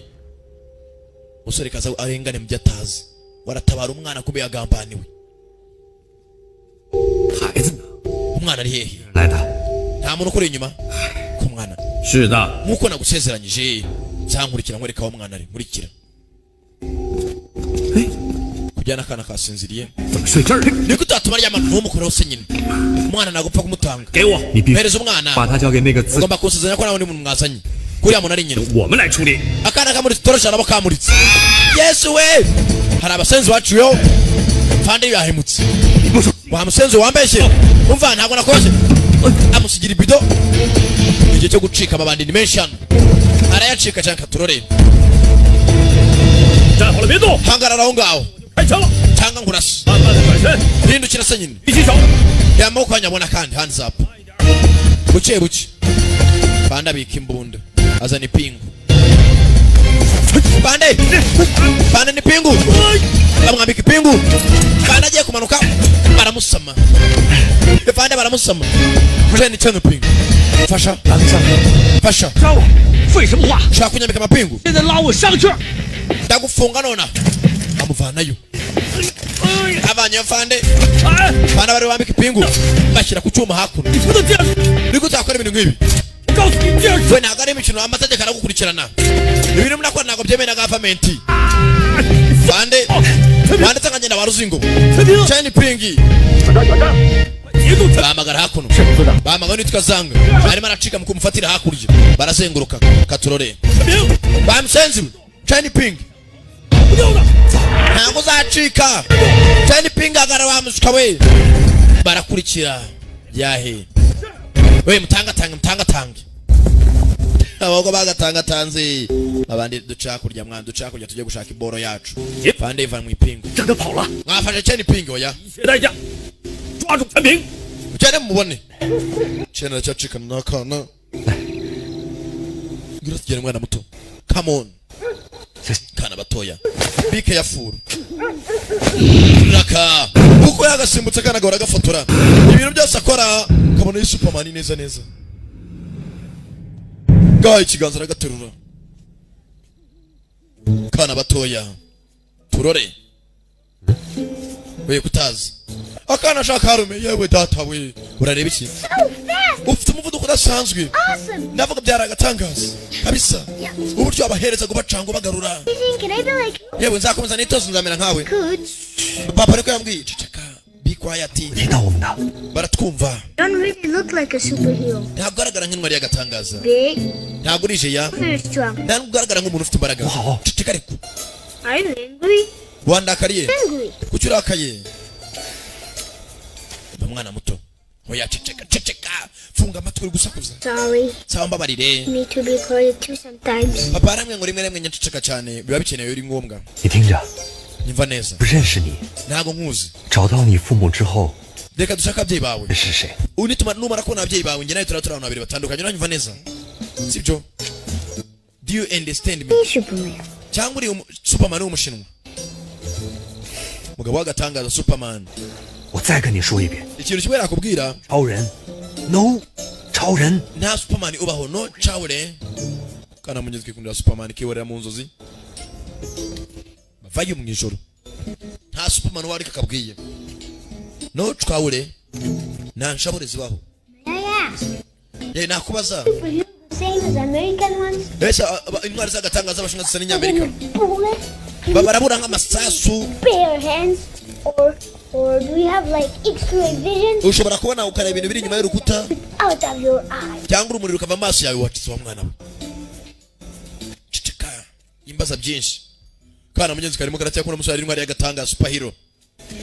musore kaza arengane mu byo atazi, waratabara umwana kumbe yagambaniwe. 孩子呢？ Umwana ari hehe? 来的， Nta muntu ukuri inyuma ku mwana? 是的， Nkuko nagusezeranyije, nzankurikira nkwereka aho umwana ari. Nkurikira kujyana akana kasinziriye. 怎么睡这儿？ Niko utatuma aryama, ntumukoreho se nyine. Umwana nagupfa kumutanga. 给我， 你必须 Mpereza umwana. 把他交给那个自 Ugomba kunsezeranya ko nta wundi muntu mwazanye kuriya muntu ari nyina. 我们来处理。 Akana kamuritse itoroshi, nabo kamuritse. Yesu we, hari abasenzi baciyeho. Fande yahemutse wa musenzi wambeshye. Umva, ntabwo nakoze. Amusigira ibido. Igihe cyo gucika, amabandi ni menshi hano, arayacika cyane. Katurore. 站好了，别动， Hangarara aho ngaho. 开枪了！ Cyangwa nkurasa. 慢慢的转身， Hindukira se nyine. 举起手， Yamaboko anyabona kandi, hands up, buke buke. Bande abika imbunda, azana ipingu. Bande, bande ni pingu, bamwambika ipingu. Bande agiye kumanuka, baramusama. Bande baramusama mujane cyane ipingu. Fasha, fasha. 杀我！废什么话？ Ushaka kunyambika amapingu? 现在拉我上去！ Ndagufunga nona. Amuvanayo, avanyeyo fande. 哎， Bana bari bambika ipingu, bashyira ku cyuma hakuno. 你不能这样！ Niko utakora ibintu nk'ibi. 告诉你，这样 We, ntabwo ari imikino, amategeko aragukurikirana. Ibintu murakora ntabwo byemewe na gavamenti. Bande wanditse nkagenda wa ruzingo. 陈平， China pingi. 节奏 Bahamagara hakuno, bahamagara nitwa zanga, arimo aracika mu kumufatira hakurya, barazenguruka. Katurore. 陈平， Bamusenzi we, China pingi. 不掉的， Ntabwo uzacika China pingi, agara wamusuka we. Barakurikira byahe we, mutangatange, mutangatange abahubwo bagatangatanze abandi. Duca hakurya mwana, duca hakurya tujye gushaka iboro yacu. Fande iva mu ipingu. 让他跑了， Mwafashe China pingi? Oya. 一切代价，抓住陈平。 Mugende mumubone. Chena aracyacikana n'akana. Ngwino tugende mwana muto, come on, kana batoya, be careful. Raka kuko yagasimbutse akana gahora gafotora ibintu byose akora, kabona ari Superman neza neza. Gaha ikiganza, aragaterura kana batoya. Turore we kutazi akana ashaka harume. Yewe data we, urareba iki? Ufite umuvuduko udasanzwe. Awesome! Ndavuga byari agatangaza. Kabisa. Yeah. Uburyo wabahereza kubacanga ubagarura. Can I be like Yewe, nzakomeza nitozo, nzamera nkawe. coach? Papa niko yambwiye. Ceceka, be quiet. 听到我们的。 Baratwumva. Don't really look like a superhero. Ntabwo ugaragara nk'intwari y'agatangaza. Big, Ntabwo uri jeya. very strong. Ntabwo ugaragara nk'umuntu ufite imbaraga. Ceceka ariko. Are you angry? Wandakariye? Angry. Kuki urakaye? Mba mwana muto, oya, ceceka, ceceka, funga amatwi, uri gusakuza. Sorry. Sawa, mbabarire. Need to be quiet too sometimes. Papa yaramwe ngo rimwe rimwe nyaceceka cyane biba bikenewe, biri ngombwa. 你听着， Nyumva neza. 不认识你， Ntabwo nkuzi. 找到你父母之后 Reka dushake ababyeyi bawe. 是谁？ Ubu nituma numara kubona ababyeyi bawe, njye nawe turaba turi abantu babiri batandukanye. Uranyumva neza, sibyo? Do you understand me? Superman. Cyangwa uri Superman w'umushinwa, mugabo w'agatangaza, Superman. 我再跟你说一遍， Ikintu kimwe nakubwira. 超人，no，超人。 Nta Superman ubaho, no chawure. Kana mugenzi kwikundira Superman kiborera mu nzozi bavayo mu ijoro. Nta Superman ubaho, ariko akabwiye no chawure, nta nshabure zibaho. May I ask? Ye, nakubaza. Superhero the same as American ones? Ese intwari z'agatangaza z'abashinwa zisa n'inyamerika? Bullet? Barabura nk'amasasu? Bare hands? Or do you have like X-ray vision Ushobora kubona ukareba ibintu biri inyuma y'urukuta? Out of your eyes? Cyangwa urumuri rukava amaso yawe? Wacitse wa mwana we, ceceka, imbaza byinshi. Kana mugenzi karimo karacyakunda umusore ari intwari y'agatangaza, superhero.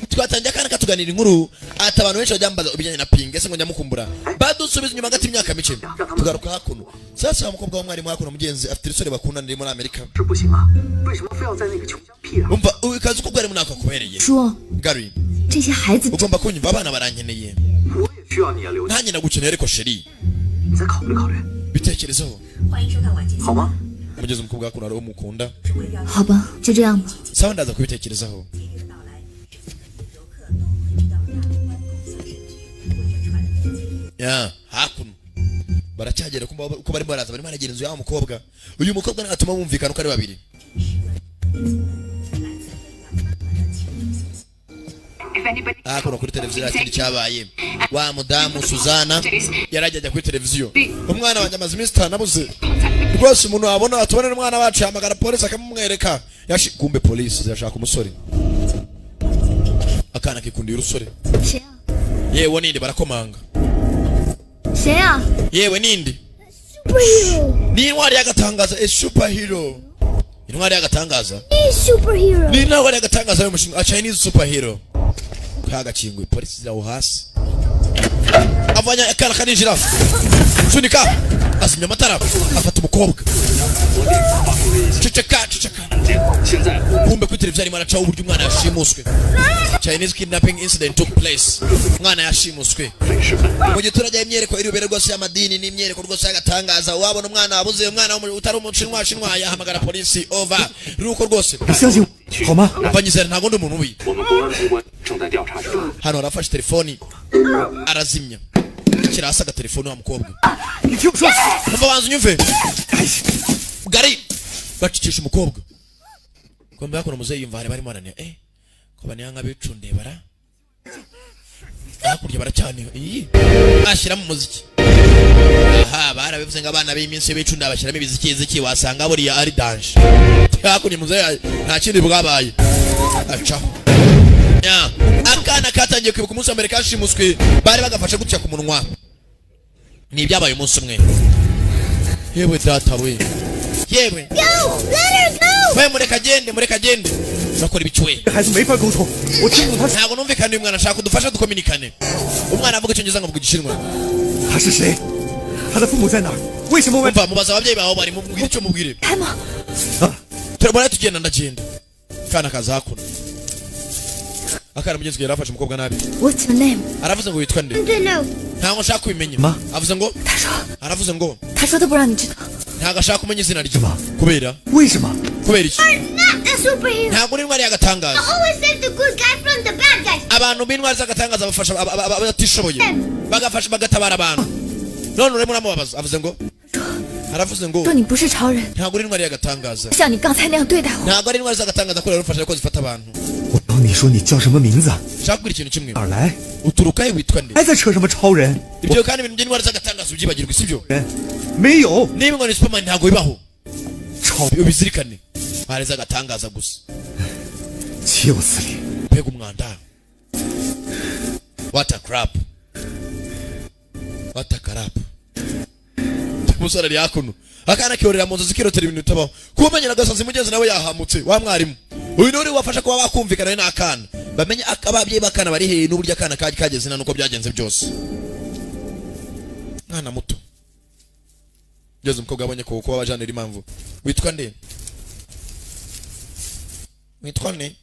Twatangiye akana katuganira inkuru, ati abantu benshi bajya bambaza ibijyanye na Pinga, ese ngo nyamukumbura. Badusubiza inyuma hagati y'imyaka mike, tugaruka hakuno. Sasa wa mukobwa w'umwarimu hakuno, mugenzi afite umusore bakundana uri muri Amerika. 这不行啊！为什么非要在那个穷乡僻壤？ Umva, ukazi ko bwari munaka kubereye. 说 Gary, 这些孩子 ugomba kunyumva, abana barankeneye. 我也需要你啊，刘， Nanjye ndagukeneye ariko, chéri. 你再考虑考虑， Bitekerezeho. 好吗？ Mugeze umukobwa hakuno hari uwo mukunda. 好吧，就这样吧。 Sawa, ndaza kubitekerezaho. Ya hakuno baracyagera uko barimo baraza, barimo baragera inzu y'aho mukobwa. Uyu mukobwa natuma bumvikana uko ari babiri. Hakuno kuri televiziyo nta kindi cyabaye. Wa mudamu Suzana yarajya ajya kuri televiziyo: "Umwana wanjye amaze iminsi 5 abuze rwose. Umuntu wabona atubonera umwana wacu yahamagara polisi akamumwereka." Kumbe polisi zirashaka umusore. Akana kikundiye urusore. 谁啊？ Yewe ninde? Barakomanga. 谁啊？ Yewe ninde? Superhero. Ni intwari y'agatangaza, a superhero, intwari y'agatangaza. He's superhero. Ni intwari y'agatangaza y'umushinwa, a Chinese superhero. Kagakinguye, polisi ziraho hasi, avanya akana kaninjira, sunika, azimya amatara, afata umukobwa. Ceceka, ceceka. 现在 Kumbe kuri televiziyo arimo aracaho uburyo umwana yashimuswe. Chinese kidnapping incident took place, umwana yashimuswe. Mu giturage imyereko iri bubere rwose y'amadini n'imyereko rwose y'agatangaza. Wabona umwana wabuze, umwana utari umushinwa shinwa, yahamagara polisi, over ruko rwose. 你相信我好吗？ Umva, nyizera, ntabwo ndi umuntu mubi. 我们公安机关正在调查中。 Hano arafashe telefoni arazimya, shyira hasi agatelefoni. Wa mukobwa. 你听我说， Umva, banza unyumve gari. Bacikisha umukobwa. Kumbe hakuno muzeyi yumva hari barimo baraniha, ko baniha nk'abicundiye bara hakurya baracyaniha. Iyi ashyiramo umuziki. Aha barabivuze ngo abana b'iminsi b'icunda bashyiramo ibiziki ziki, wasanga buriya ari danger. Hakurya muzeyi nta kindi bwabaye, acaho. Ya, akana katangiye kwibuka umunsi wa mbere kashimuswe, bari bagafashe gutya ku munwa. Ni ibyabaye umunsi umwe. Yewe data we, yewe! Go! Let her go! We, mureka agende, mureka agende. Urakora ibiki we? 这孩子没法沟通，我听不懂他 Ntabwo numvikana uyu mwana, ashaka kudufasha dukominikane. Umwana avuga icyongereza, nkavuga igishinwa. 他是谁，他的父母在哪儿？为什么外 Umva, mubaza ababyeyi bawe bari, mubwire icyo mubwire. 开吗？ Turabona tugenda, ndagenda. Kana kaza hakuno. Akana mugenzi we yarafashe umukobwa nabi. What's your name？ Aravuze ngo witwa nde? Don't know. Ntabwo nshaka kubimenya. Ma? Avuze ngo 他说， aravuze ngo 他说他不让你知道。 ntabwo ashaka kumenya izina rye. Ma? Kubera 为什么？ kubera iki? Not a superhero. Ntabwo uri intwari y'agatangaza. Always save the good guy from the bad guys. Abantu b'intwari z'agatangaza bafasha abatishoboye, bagafasha, bagatabara abantu. None urimo uramubabaza. Avuze ngo Aravuze ngo 说你不是超人， ntabwo uri intwari y'agatangaza, 像你刚才那样对待我。 ntabwo ari intwari z'agatangaza kubera rufasha ko zifata abantu. 我要你说你叫什么名字？ Shaka kubwira ikintu kimwe. 哪儿来？ Uturuka he? Witwa nde? 还在扯什么超人？ Ibyo kandi ibintu by'intwari z'agatangaza ubyibagirwe, sibyo? 人没有 Niba ngo ni Superman, ntabwo bibaho. 超， Ubizirikane, intwari z'agatangaza gusa. 岂有此理！ Mbega umwanda! What a crap, what a crap! Umusore ari hakuno, akana kiyorera mu nzu zikirotera ibintu bitabaho. Kuba umenyera agasazi mugenzi nawe yahamutse wa mwarimu uyu niwe wafasha kuba bakumvikana we n'akana, bamenye ababyeyi b'akana bari hehe n'uburyo akana kageze na nuko byagenze byose. Mwana muto ngeze, umukobwa yabonye ko kuba bajanira impamvu. Witwa nde? Witwa nde?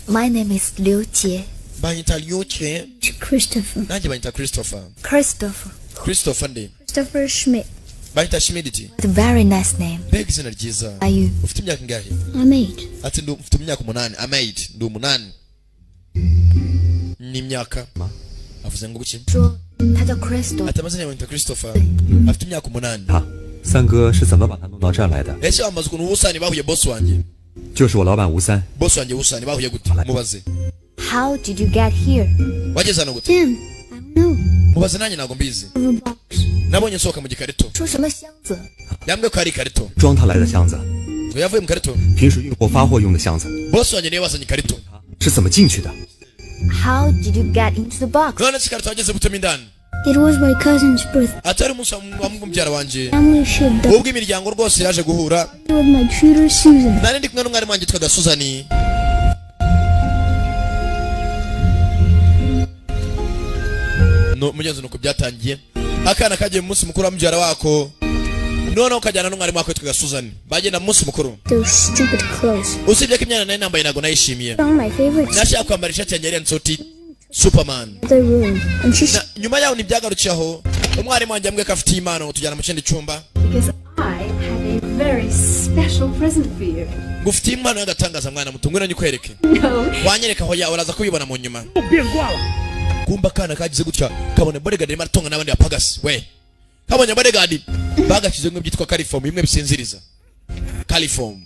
My name is 刘杰。 Banyita Lyuke. Christopher. Nanjye banyita Christopher. Christopher. Christopher nde? Christopher Schmidt. Banyita Schmidt. What a very nice name. Mbega izina ryiza! Are you? Ufite imyaka ingahe? I'm 8. Ati mfite imyaka 8. I'm 8, ndi 8 n'imyaka. Avuze ngo guki? 说他叫 Christopher。 Ati amazina yawe? Banyita Christopher, afite imyaka 8. 他三哥是怎么把他弄到这儿来的？ Ese wamaze ukuntu ubusani bahuye, boss wanjye? 就是我老板吴三， Boss wanjye ubusani bahuye gute? Mubaze. How did you get here? Wageze hano gute? Tim. I don't know. Mubaze, nanjye ntabwo mbizi. Of a box. Nabonye nsohoka mu gikarito. 说什么箱子？ Yambwiye ko hari ikarito. 装他来的箱子， Ngo yavuye mu karito. 平时运货发货用的箱子， Boss wanjye niwe wazanye ikarito. 是怎么进去的？ How did you get into the box? None se ikarito wageze gutema indani? It was my cousin's birthday. Atari umunsi wa mubyara wanjye, Family ship ubwo imiryango rwose yaje guhura. with my tutor Susan. Nari ndi kumwe n'umwarimu wanjye witwaga Suzani. No mugenzi, nuko byatangiye. Akana kagiye mu munsi mukuru wa mubyara wako, noneho kajyana n'umwarimu wako witwaga Suzani, bagenda mu munsi mukuru. Those stupid clothes. Usibye ko imyenda nari nambaye ntabwo nayishimiye. Found my favorite Nashaka kwambara ishati yanjye yari yanditseho uti Superman. the room, and she Na, nyuma yaho ntibyagarukiye aho. Umwarimu wanjye yambwiye ko afitiye impano, tujyana mu kindi cyumba. Because I have a very special present for you. Ngo ufitiye impano y'agatangaza, mwana muto, ngwino nyikwereke. No. Wanyereka aho yawe, uraza kubibona mu nyuma. Kumba akana kagize gutya kabona bodyguard arimo aratonga n'abandi bapagasi. We kabonye bodyguard bagashyize bimwe byitwa chloroform, bimwe bisinziriza, chloroform.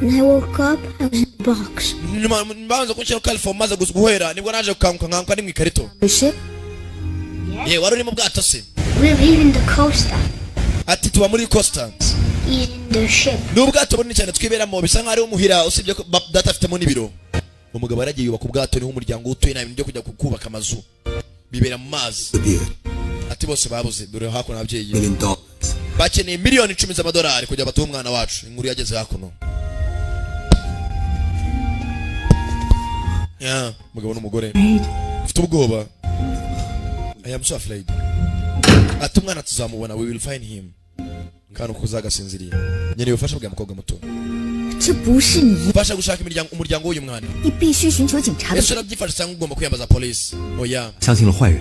When I woke up, I was in the box. Nyuma banza kunshyiraho chloroform, maze guhera nibwo naje gukanguka, nkanguka ni mu ikarito. The ship? Ye, wari uri mu bwato se? We live in the coaster. Ati tuba muri coaster. He's in the ship. Ni ubwato bunini cyane twiberamo, bisa nkaho ari umuhira, usibye ko data afitemo n'ibiro. Umugabo yaragiye yubaka ubwato, niho umuryango utuye. Nta bintu byo kujya kubaka amazu, bibera mu mazi. Ati bose babuze. Dore hakuno ababyeyi bakeneye miliyoni 10 z'amadolari kugira batuhe umwana wacu. Inkuru yageze hakuno ya umugabo n'umugore ufite ubwoba. I am so afraid. Ati umwana tuzamubona, we will find him. Kandi uko uzagasinziriye, nkeneye ubufasha bwa mukobwa muto. 这不是你， Ubasha gushaka imiryango, umuryango w'uyu mwana. 你必须寻求警察的。 Ese urabyifasha cyangwa ugomba kwiyambaza polisi? Oya. 相信了坏人，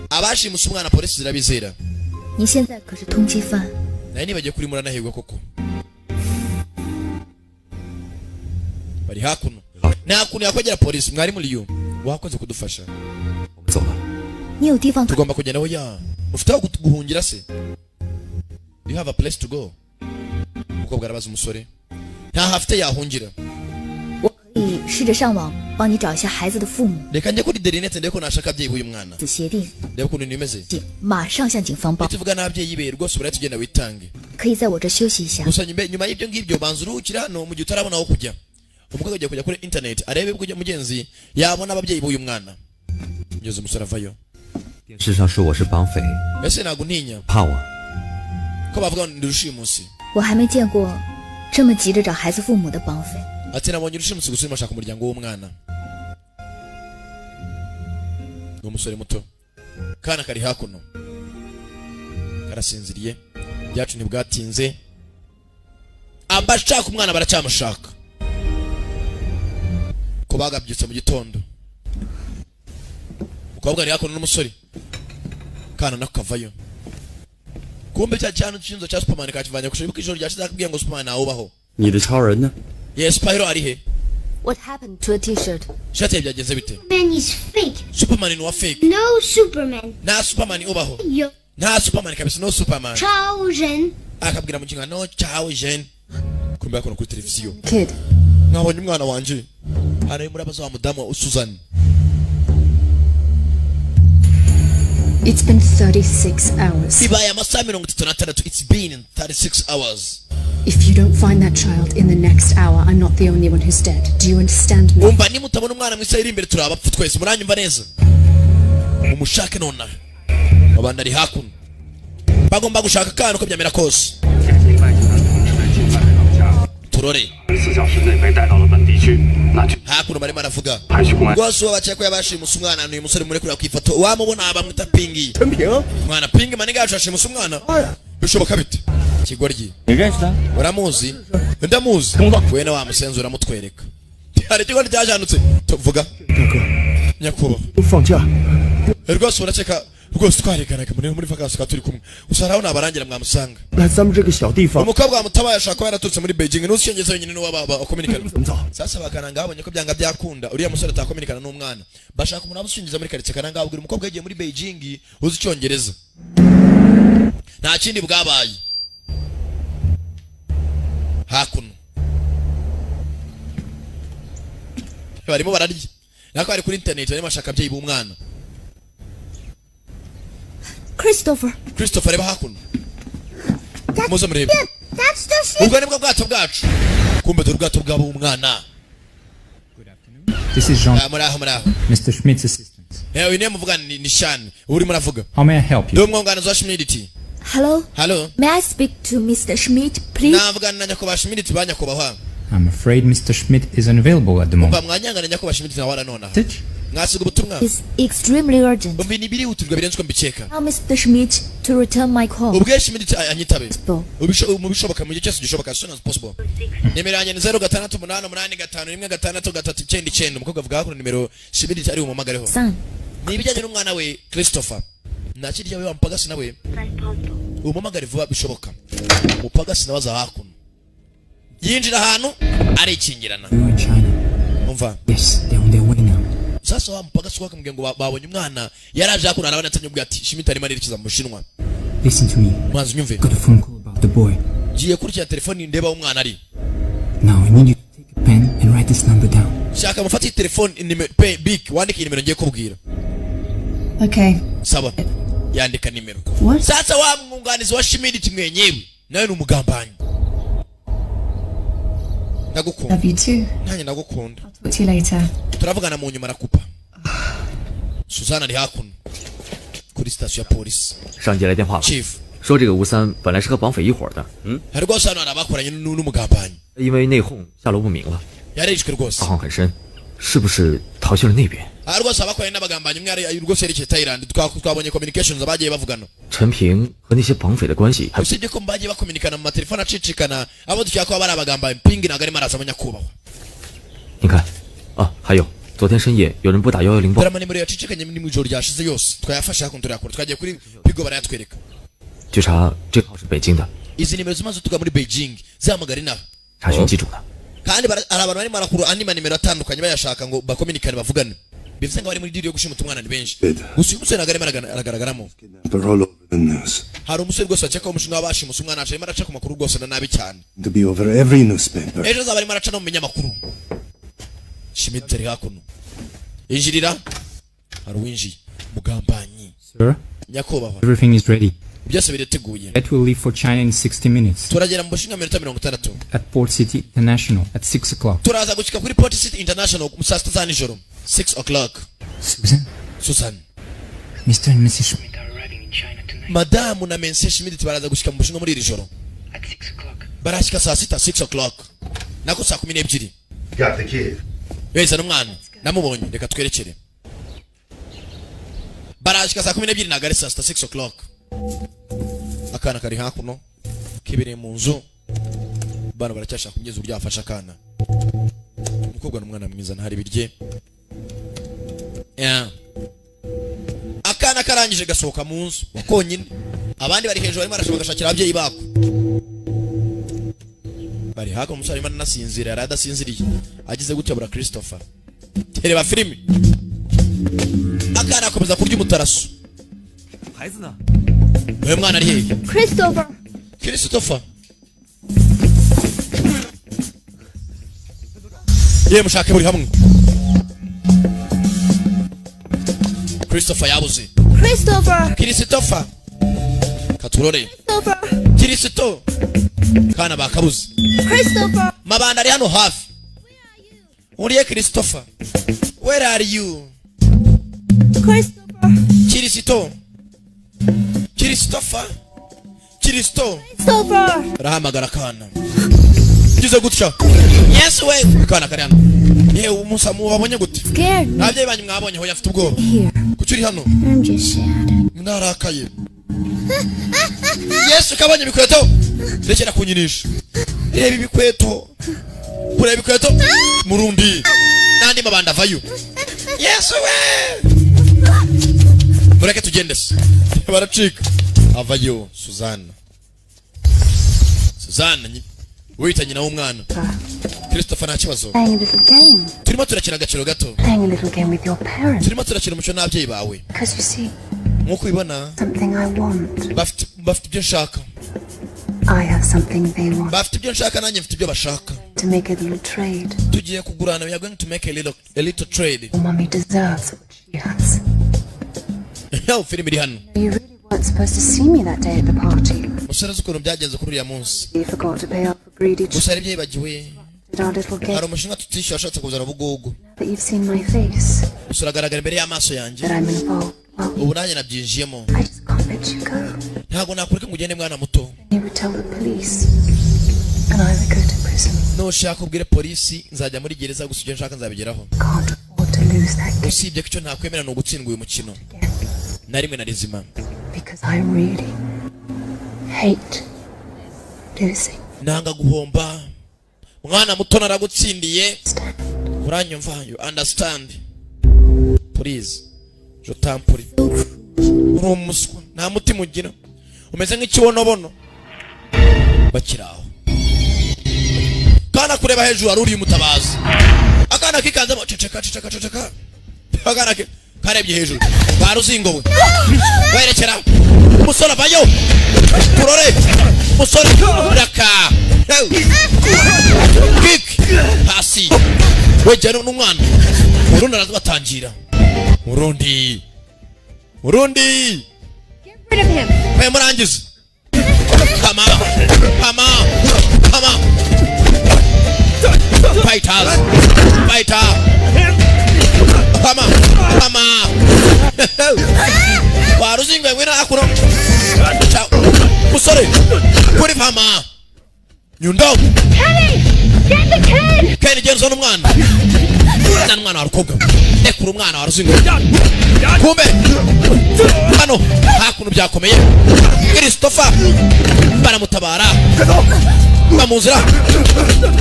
Abashimuse umwana polisi zirabizera. 你现在可是通缉犯， Nawe nibagiye kuri muranahirwa koko. Bari hakuno, nta kuntu yakwegera polisi. Mwarimu Liyu, wakoze kudufasha. 我们走了。 你有地方 Tugomba kugenda. Oya, ufite aho guhungira se? Do you have a place to go? Umukobwa arabaza umusore, ntaho afite yahungira. 我可以试着上网帮你找一下孩子的父母。 Reka njye kuri interineti ndebe ko nashaka ababyeyi b'uyu mwana. 子协定， Ndebe ukuntu bimeze. 警马上向警方报。 Nituvuga n'ababyeyi be rwose urahita ugenda witange. 可以在我这休息一下。 Gusa nyuma y'ibyo ngibyo banza uruhukire hano mu gihe utarabona aho kujya. Umukobwa agiye kujya kuri internet arebe ko mugenzi yabona ababyeyi b'uyu mwana. Ngeze umusore avayo. 电视上说我是绑匪， Ese ntabwo ntinya 怕我？ ko bavuga ngo ndi rushimusi? 我还没见过这么急着找孩子父母的绑匪。 Ati nabonye urushimusi gusa urimo ashaka umuryango w'umwana. Ni umusore muto, kana kari hakuno karasinziriye. Byacu ntibwatinze, abashaka umwana baracyamushaka ko bagabyutse mu gitondo. Umukobwa ari hakuno n'umusore, kana nako kavayo. Kumbe cya cyane cy'inzu cya Superman kakivanye ku ishuri ijoro ryashize, akubwiye ngo Superman ntawubaho. 你的超人呢？ Yes, superhero ari he? What happened to a T-shirt? Ishati yawe byagenze bite? Superman is fake. Superman ni uwa fake. No Superman. Nta Superman ubaho. Yo. Nta Superman kabisa, no Superman. 超人。 Akabwira mu kinga no ciao jeune, kumbe hakuno kuri televiziyo. Kid. Mwabonye umwana wanje hano murabaza wa mudamu wa Susan. It's been 36 hours. Bibaye amasaha 36. It's been 36 hours. If you don't find that child in the next hour, I'm not the only one who's dead. Do you understand me? Umva, nimutabona umwana mu isaha iri imbere, turi abapfu twese. Muranyumva neza? Mumushake nonaha. Abandi ari hakuno bagomba gushaka akana uko byamera kose. 该名外籍男同时被尽快带到家， Turore. 24小时内被带到了本地区，那就 Hakuno barimo aravuga 还需公安。 rwose uwo bakeka ko yabashimuse umwana ni uyu musore muri kureba ku ifoto. Wamubona, bamwita Pingi. 陈平， Mwana Pingi maniga yacu yashimuse umwana, bishoboka bite kigoryi? 你认识他？ Uramuzi? Ndamuzi. We na wa musenzi uramutwereka. Hari ikigo ryajanutse tuvuga. 大哥， Nyakubahwa, 都放假， rwose urakeka rwose twareganaga muri vacances tukaba turi kumwe gusa haraho nabarangira mwamusanga. 来咱们这个小地方 Umukobwa wamutabaye ashaka kuba yaraturutse muri Beijing, n'uzi icyongereza wenyine niwe bakominikana. 怎么走？ Sasa bakananga babonye ko byanga byakunda uriya musore atakominikana n'umwana, bashaka umuntu waba usingiza muri karitsiye. Kananga abwira umukobwa yagiye muri Beijing uzi icyongereza. Nta kindi bwabaye hakuno, barimo bararya nako bari kuri internet, barimo bashaka ababyeyi b'umwana. Christopher. Christopher, reba hakuno, muze murebe. That's the ship. Ubwo nibwo bwato bwacu. Kumbe dore ubwato bwabo umwana. This is Jean, Ah, muri aho, muri aho. Mr. Schmidt's assistant. Uyu niwe muvugana, ni Shani urimo uravuga. How may I help Ndi you? umwunganizi wa Schmidt. Hello. Halo. May I speak to Mr. Schmidt, please? Navugana na nyakubahwa Schmidt, ba nyakubahwa? I'm afraid Mr. Schmidt is unavailable at the Umva, moment. mwanyangana, nyakubahwa Schmidt nawe aranonaha. Message? Mwasiga ubutumwa? It's extremely urgent. Umva, ni birihutirwa birenze uko mbikeka. Tell Mr. Schmidt to return my call. Ubwe Schmidt anyitabe. Possible. Mu bishoboka, mu gihe cyose gishoboka, as soon as possible. Nimero yanjye ni 0688516399. Umukobwa avuga hakuno nimero Schmidt ari bumuhamagareho. Son. Ni ibijyanye n'umwana we Christopher, nta we wamupagasi nawe umuhamagare vuba bishoboka. Umupagasi nawe aza hakuno, yinjira ahantu arikingirana. You in China. Umva. Yes, they're on their way now. Sasa wa mupagasi wakamubwira ngo babonye umwana, yaraje hakuno arabona atanye ubwo ati Schmidt arimo arerekeza mu Bushinwa. Listen to me. Mwanzi unyumve. Got a phone call about the boy. Ngiye kurikira telefoni ndeba aho umwana ari. Now I need you to take a pen and write this number down. Shaka mufate iyi telefoni pe big wandike iyi nimero ngiye kubwira. Okay. Sawa, yandika nimero. What? Sasa wa mwunganizi wa Schmidt mwenyewe nawe ni umugambanyi. Ndagukunda. Love you too. Nanjye ndagukunda. Talk to you later. Turavugana mu nyuma. Arakupa. Suzana ari hakuno kuri sitasiyo ya polisi. 上级来电话了， Chief. 说这个吴三本来是和绑匪一伙的，嗯， Hari rwose hano hari abakoranye n'umugambanyi. 因为内讧下落不明了， Yarishwe rwose. 导航很深，是不是逃去了那边？ Aha rwose abakoranye n'abagambanyi umwe ari rwose yerekeye Thailand. Twabonye communications abagiye bavugana. 陈平和那些绑匪的关系还 Usibye ko bagiye bakominikana mu matelefone acicikana, abo dukeka ko bari abagambanyi, Pingi ntabwo arimo araza nyakubahwa. 你看，啊，还有昨天深夜有人拨打110报 Dore amanimero yacicikanye ni mu ijoro ryashize yose twayafashe hakuno turayakura, twagiye kuri bigo barayatwereka. 据查这个号是北京的， Izi nimero zimaze tuga muri Beijing zihamagara inaha. 查询机主的。 Kandi hari abantu barimo barakura andi manimero atandukanye bayashaka ngo bakominikane bavugane, bivuze ngo bari muri deal yo gushimuta umwana ni benshi. Gusa uyu musore ntabwo arimo aragaragaramo. They're all over the news. Hari umusore rwose bakeka ko umushinga w'abashimuse umwana arimo araca ku makuru rwose na nabi cyane. To be over every newspaper. Ejo azaba arimo araca no mu binyamakuru. Schmidt ari hakuno, injirira. Hari uwinjiye mugambanyi. Sir, Nyakubahwa. everything is ready. Byose birateguye. Jet will leave for China in 60 minutes Turagera mu Bushinwa minota 60. at Port City International at 6 o'clock. Turaza gushyika kuri Port City International mu saa 6 za nijoro, 6 o'clock. Susan, Susan. Mr. and Mrs. Schmidt Madamu na Monsieur Schmidt baraza gushyika mu Bushinwa muri iri joro, barashyika saa 6, 6 o'clock, nako saa 12. Got the kid. Wese n'umwana namubonye, reka twerekere. Barashyika saa 12, ntabwo ari saa 6, 6 o'clock. Akana kari hakuno kibereye mu nzu, bana baracyashaka kugeza uburyo yafasha akana. Umukobwa ni umwana mwiza, ntari birye. Yeah. Akana karangije gasohoka mu nzu wa konyine, abandi bari hejuru barimo barashaka bagashakira ababyeyi bako bari hakuno. Umusore arimo aranasinzira, yari adasinziriye, agize gutya bura Christopher. Reba filimi, akana akomeza kurya umutaraso. 孩子呢？ Uyu mwana ari hehe? Christopher. Christopher ye, mushake buri hamwe, Christopher yabuze. Christopher. Christopher, katurore. Christopher. Kirisito kana bakabuze. Christopher. Mabanda ari hano hafi. Uriye Christopher? Where are you? Christopher. Kirisito, Christopher, Kirisito. Christopher. Arahamagara akana ngize gutya. Yesu we, akana kari hano. Yewe umusa, mubabonye gute? Scared me. Ababyeyi banyu mwabonye? Hoya, afite ubwoba. Here. Kuki uri hano? I'm just sad. Narakaye. Yesu, kabonye ibikweto, rekera kunyinisha. Reba ibikweto, kureba ibikweto. Murundi n'andi mabanda avayo. Yesu we, mureke tugende se. Baracika, avayo. Suzana, Suzana wita nyina w'umwana Christopher. Nta kibazo. Playing a little game. Turimo turakina agaciro gato. Playing a little game with your parents. Turimo turakina umuco n'ababyeyi bawe. Because you see, Nk'uko ubibona, something I want. bafite ibyo nshaka. I have something they want. Bafite ibyo nshaka, nanjye mfite ibyo bashaka. To make a little trade. Tugiye kugurana. We are going to make a little trade. Your mummy deserves what she has. Yawe filime iri hano. You really weren't supposed to see me that day at the party. Musore, uzi ukuntu byagenze kuri uriya munsi? You forgot to pay off a greedy Gusa hari ibyo yibagiwe. did our little game. Hari umushinga tutishyuye washatse kuzana ubugugu. That you've seen my face. Gusa uragaragara imbere y'amaso yanjye. That I'm involved. Well, Ubu nanjye nabyinjiyemo. I just can't let you go. Ntabwo nakureka ngo ugende, mwana muto. You would tell the police. And I would go to prison. Nushaka ubwire polisi, nzajya muri gereza. Gusa ibyo nshaka nzabigeraho. Can't afford to lose that game Usibye ko icyo ntakwemera ni ugutsindwa uyu mukino na rimwe na rizima. Because I really hate losing. Nanga guhomba, mwana muto. Naragutsindiye, uranyumva? You understand? Please, je t'en prie. Uri umuswa, nta mutima ugira, umeze nk'ikibonobono. Bakiri aho, kana kureba hejuru, hari uriye umutabazi. Akana kikanzemo. Ceceka, ceceka, ceceka. Akana ke karebye hejuru, baruzingowe werekera. Umusore avayo, turore umusore raka kick hasi, wegera n'umwana. Urundi araza, batangira urundi, urundi. Rid of him. We, murangize. Kama, kama, kama. Fighters, fighter. Kama, kama. Waruzingwe, ngwino hakuno. Musore kuri pama nyundo. Kenny! Get the kid! Ken, genda uzane umwana. Zana umwana wa rukobwa, rekura umwana wa ruzingo. Kumbe hano hakuno byakomeye. Christopher baramutabara, bamuzira.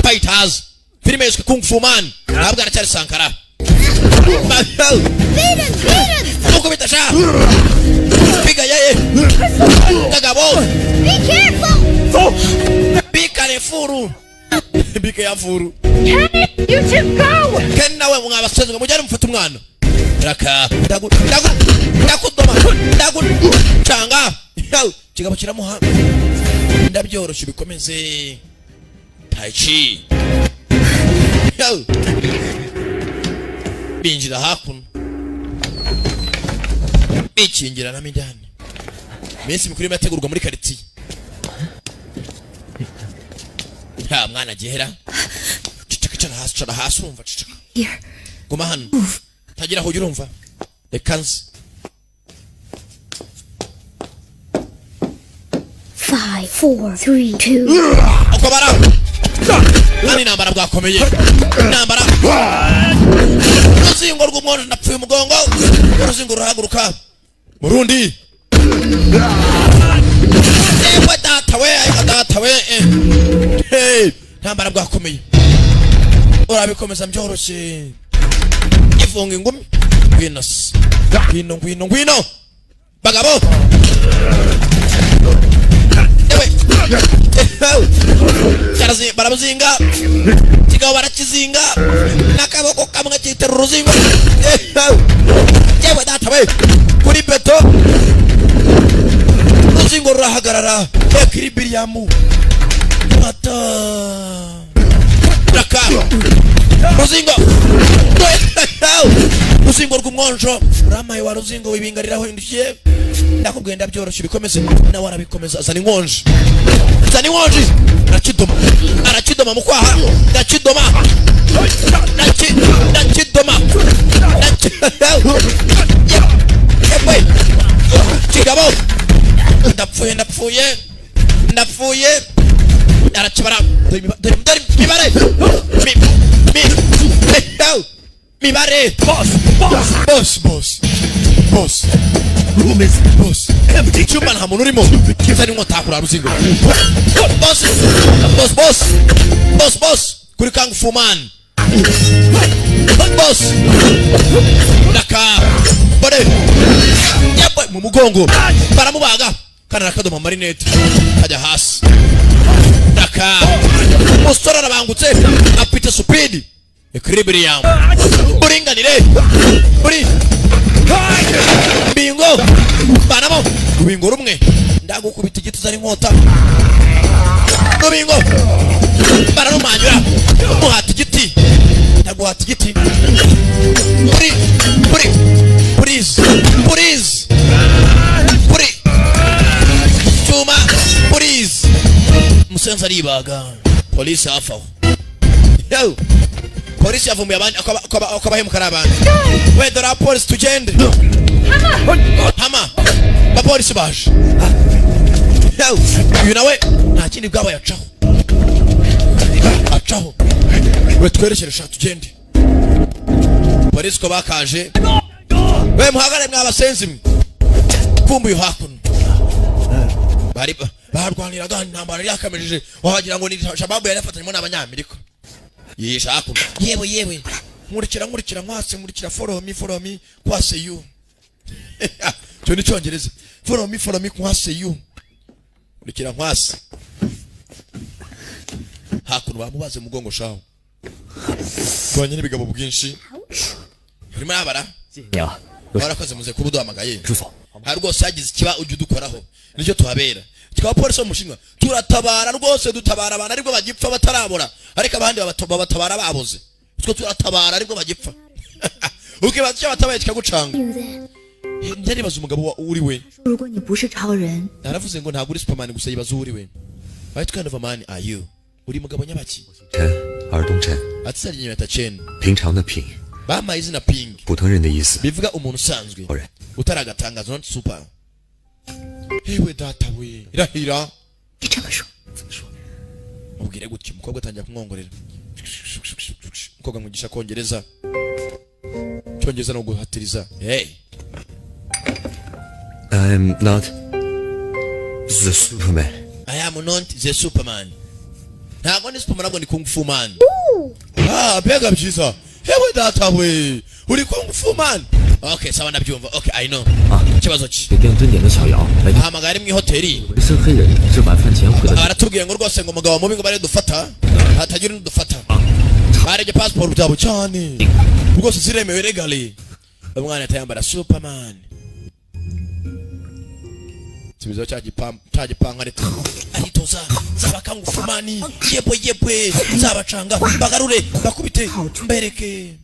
Fighters, filime yiswe Kung Fu Man. Ntabwo aracyari Sankara. Beat him! Beat him! Mukubita sha, piga yeye kagabo. Be careful! Be careful, be careful. Kenny! You two go! Ken nawe, mwabasezwe, mujyane mufate umwana. Raka, ndagu ndagu ndakudoma, ndagu canga. Kigabo kiramuha, ndabyoroshye, bikomeze tai chi. Yo. Binjira hakuno, bikingiranamo indani. Iminsi mikuru irimo irategurwa muri karitsiye. Nta mwana agihera. Ceceka, cara hasi, cara hasi, urumva? Ceceka. Here. Guma hano, tagira aho ujya, urumva? Reka nze. 5, 4, 3, 2. Uko bara hano, intambara bwakomeye, intambara. Uruzingo rw'umwojo, ndapfuye umugongo. Uruzingo rurahaguruka. Murundi, yewe data we, ayiwa data we, eh. Hey, intambara bwakomeye, urabikomeza byoroshye. Ifunga ingumi. Ngwino se, ngwino, ngwino, ngwino bagabo. Ewe. Baramuzinga kigabo, barakizinga n'akaboko kamwe, kitera uruzingo. Yewe data we, kuri beto. Uruzingo rurahagarara, equilibrium mata raka ruzingo, ruzingo rw'umwonjo uramaye wa ruzingo wibingariraho indukiye. Ndakubwiye ndabyoroshye, bikomeze. Nawe arabikomeza, azana inkonji, azana inkonji, arakidoma, arakidoma mu kwaha, ndakidoma, ndakidoma, yewe kigabo, ndapfuye, ndapfuye, ndapfuye. Arakibara. Dore dore dore imibare, mibare. Boss, boss, Boss, boss, boss. Room is Boss. empty. Icyumba nta muntu urimo. Zari inkota hakura ruzingo. Boss, boss, boss, boss, boss, kuri Kung Fu Man boss naka bore yabwe mu mugongo, baramubaga kandi arakadoma marinete ajya hasi. Naka umusore arabangutse, afite speed, equilibrium, buringanire buri bingo banamo rubingo rumwe. Ndagukubita igiti, uzana inkota, rubingo bararumanyura, muhata igiti, ndaguhata igiti, buri buri purize purize buri cyuma purize. Umusenzi aribaga, polisi hafi aho. Yo! Polisi yavumbuye abandi ko abahemuka ari abandi. We, dore abapolisi, tugende hama. Abapolisi baje. Yo! Uyu nawe nta kindi bwaba yacaho, acaho. We, twerekere sha, tugende. Polisi ko bakaje. We, muhagare mwabasenzi mwe. Kumbuye hakuno bari barwaniraga intambara yari yakamejeje, wagira ngo ni Shababu yari yafatanyemo n'Abanyamerika. Yisha hakuno. Yewe yewe, nkurikira, nkurikira nkwase, nkurikira, follow me, follow me kwase you. Cyo ni Cyongereza. Follow me, follow me kwase you, nkurikira nkwase. Hakuno bamubaze mugongo shaho, rwanye n'ibigabo bwinshi urimo arabara. 你啊， Warakoze muze kuba uduhamagaye. 朱总， Ha, rwose hagize ikiba ujya udukoraho, nicyo tuhabera. Tukaba polisi wo mu Bushinwa, turatabara rwose, dutabara abantu aribwo bagipfa batarabora, ariko abandi babatabara baboze. Twe turatabara aribwo bagipfa, ukibaza icyo batabaye kikagucanga. You then. Njya nibaza umugabo uri we. 如果你不是超人， Naravuze ngo ntabwo uri Superman, gusa yibaza uwo uri we. What kind of a man are you? Uri mugabo nyabaki? 陈，尔东陈， Ati sarya Chen. 平常的平， Bampaye izina Ping, 普通人的意思。 bivuga umuntu usanzwe, 超人， utaragatangaza, not super. Hewe data we, irahira. 你这么说， Mubwire gutyo. Umukobwa atangira kumwongorera. Umukobwa amwigisha Kongereza, Cyongereza no guhatiriza. Hey. I'm not the Superman. I am not the Superman. Ntabwo ndi Superman, ntabwo ndi Kung Fu Man. Ah, mbega byiza! Hewe data we, uri Kung Fu Man. Okay, sawa, ndabyumva. Okay, I know. Ikibazo ki? 给店蹲点的小姚来电， Ahamagara ari mu ihoteli. 纹身黑人是晚饭前回的。 Aratubwiye ngo rwose ngo umugabo mubi ngo bare dufata, hatagira udufata. Barebye passport byabo cyane rwose, ziremewe legally. Umwana atayambara Superman, subizaho cya cya gipankarita, aritoza zaba Kung Fu Man. Yepwe yepwe, nzabacanga, bagarure, bakubite, mbereke.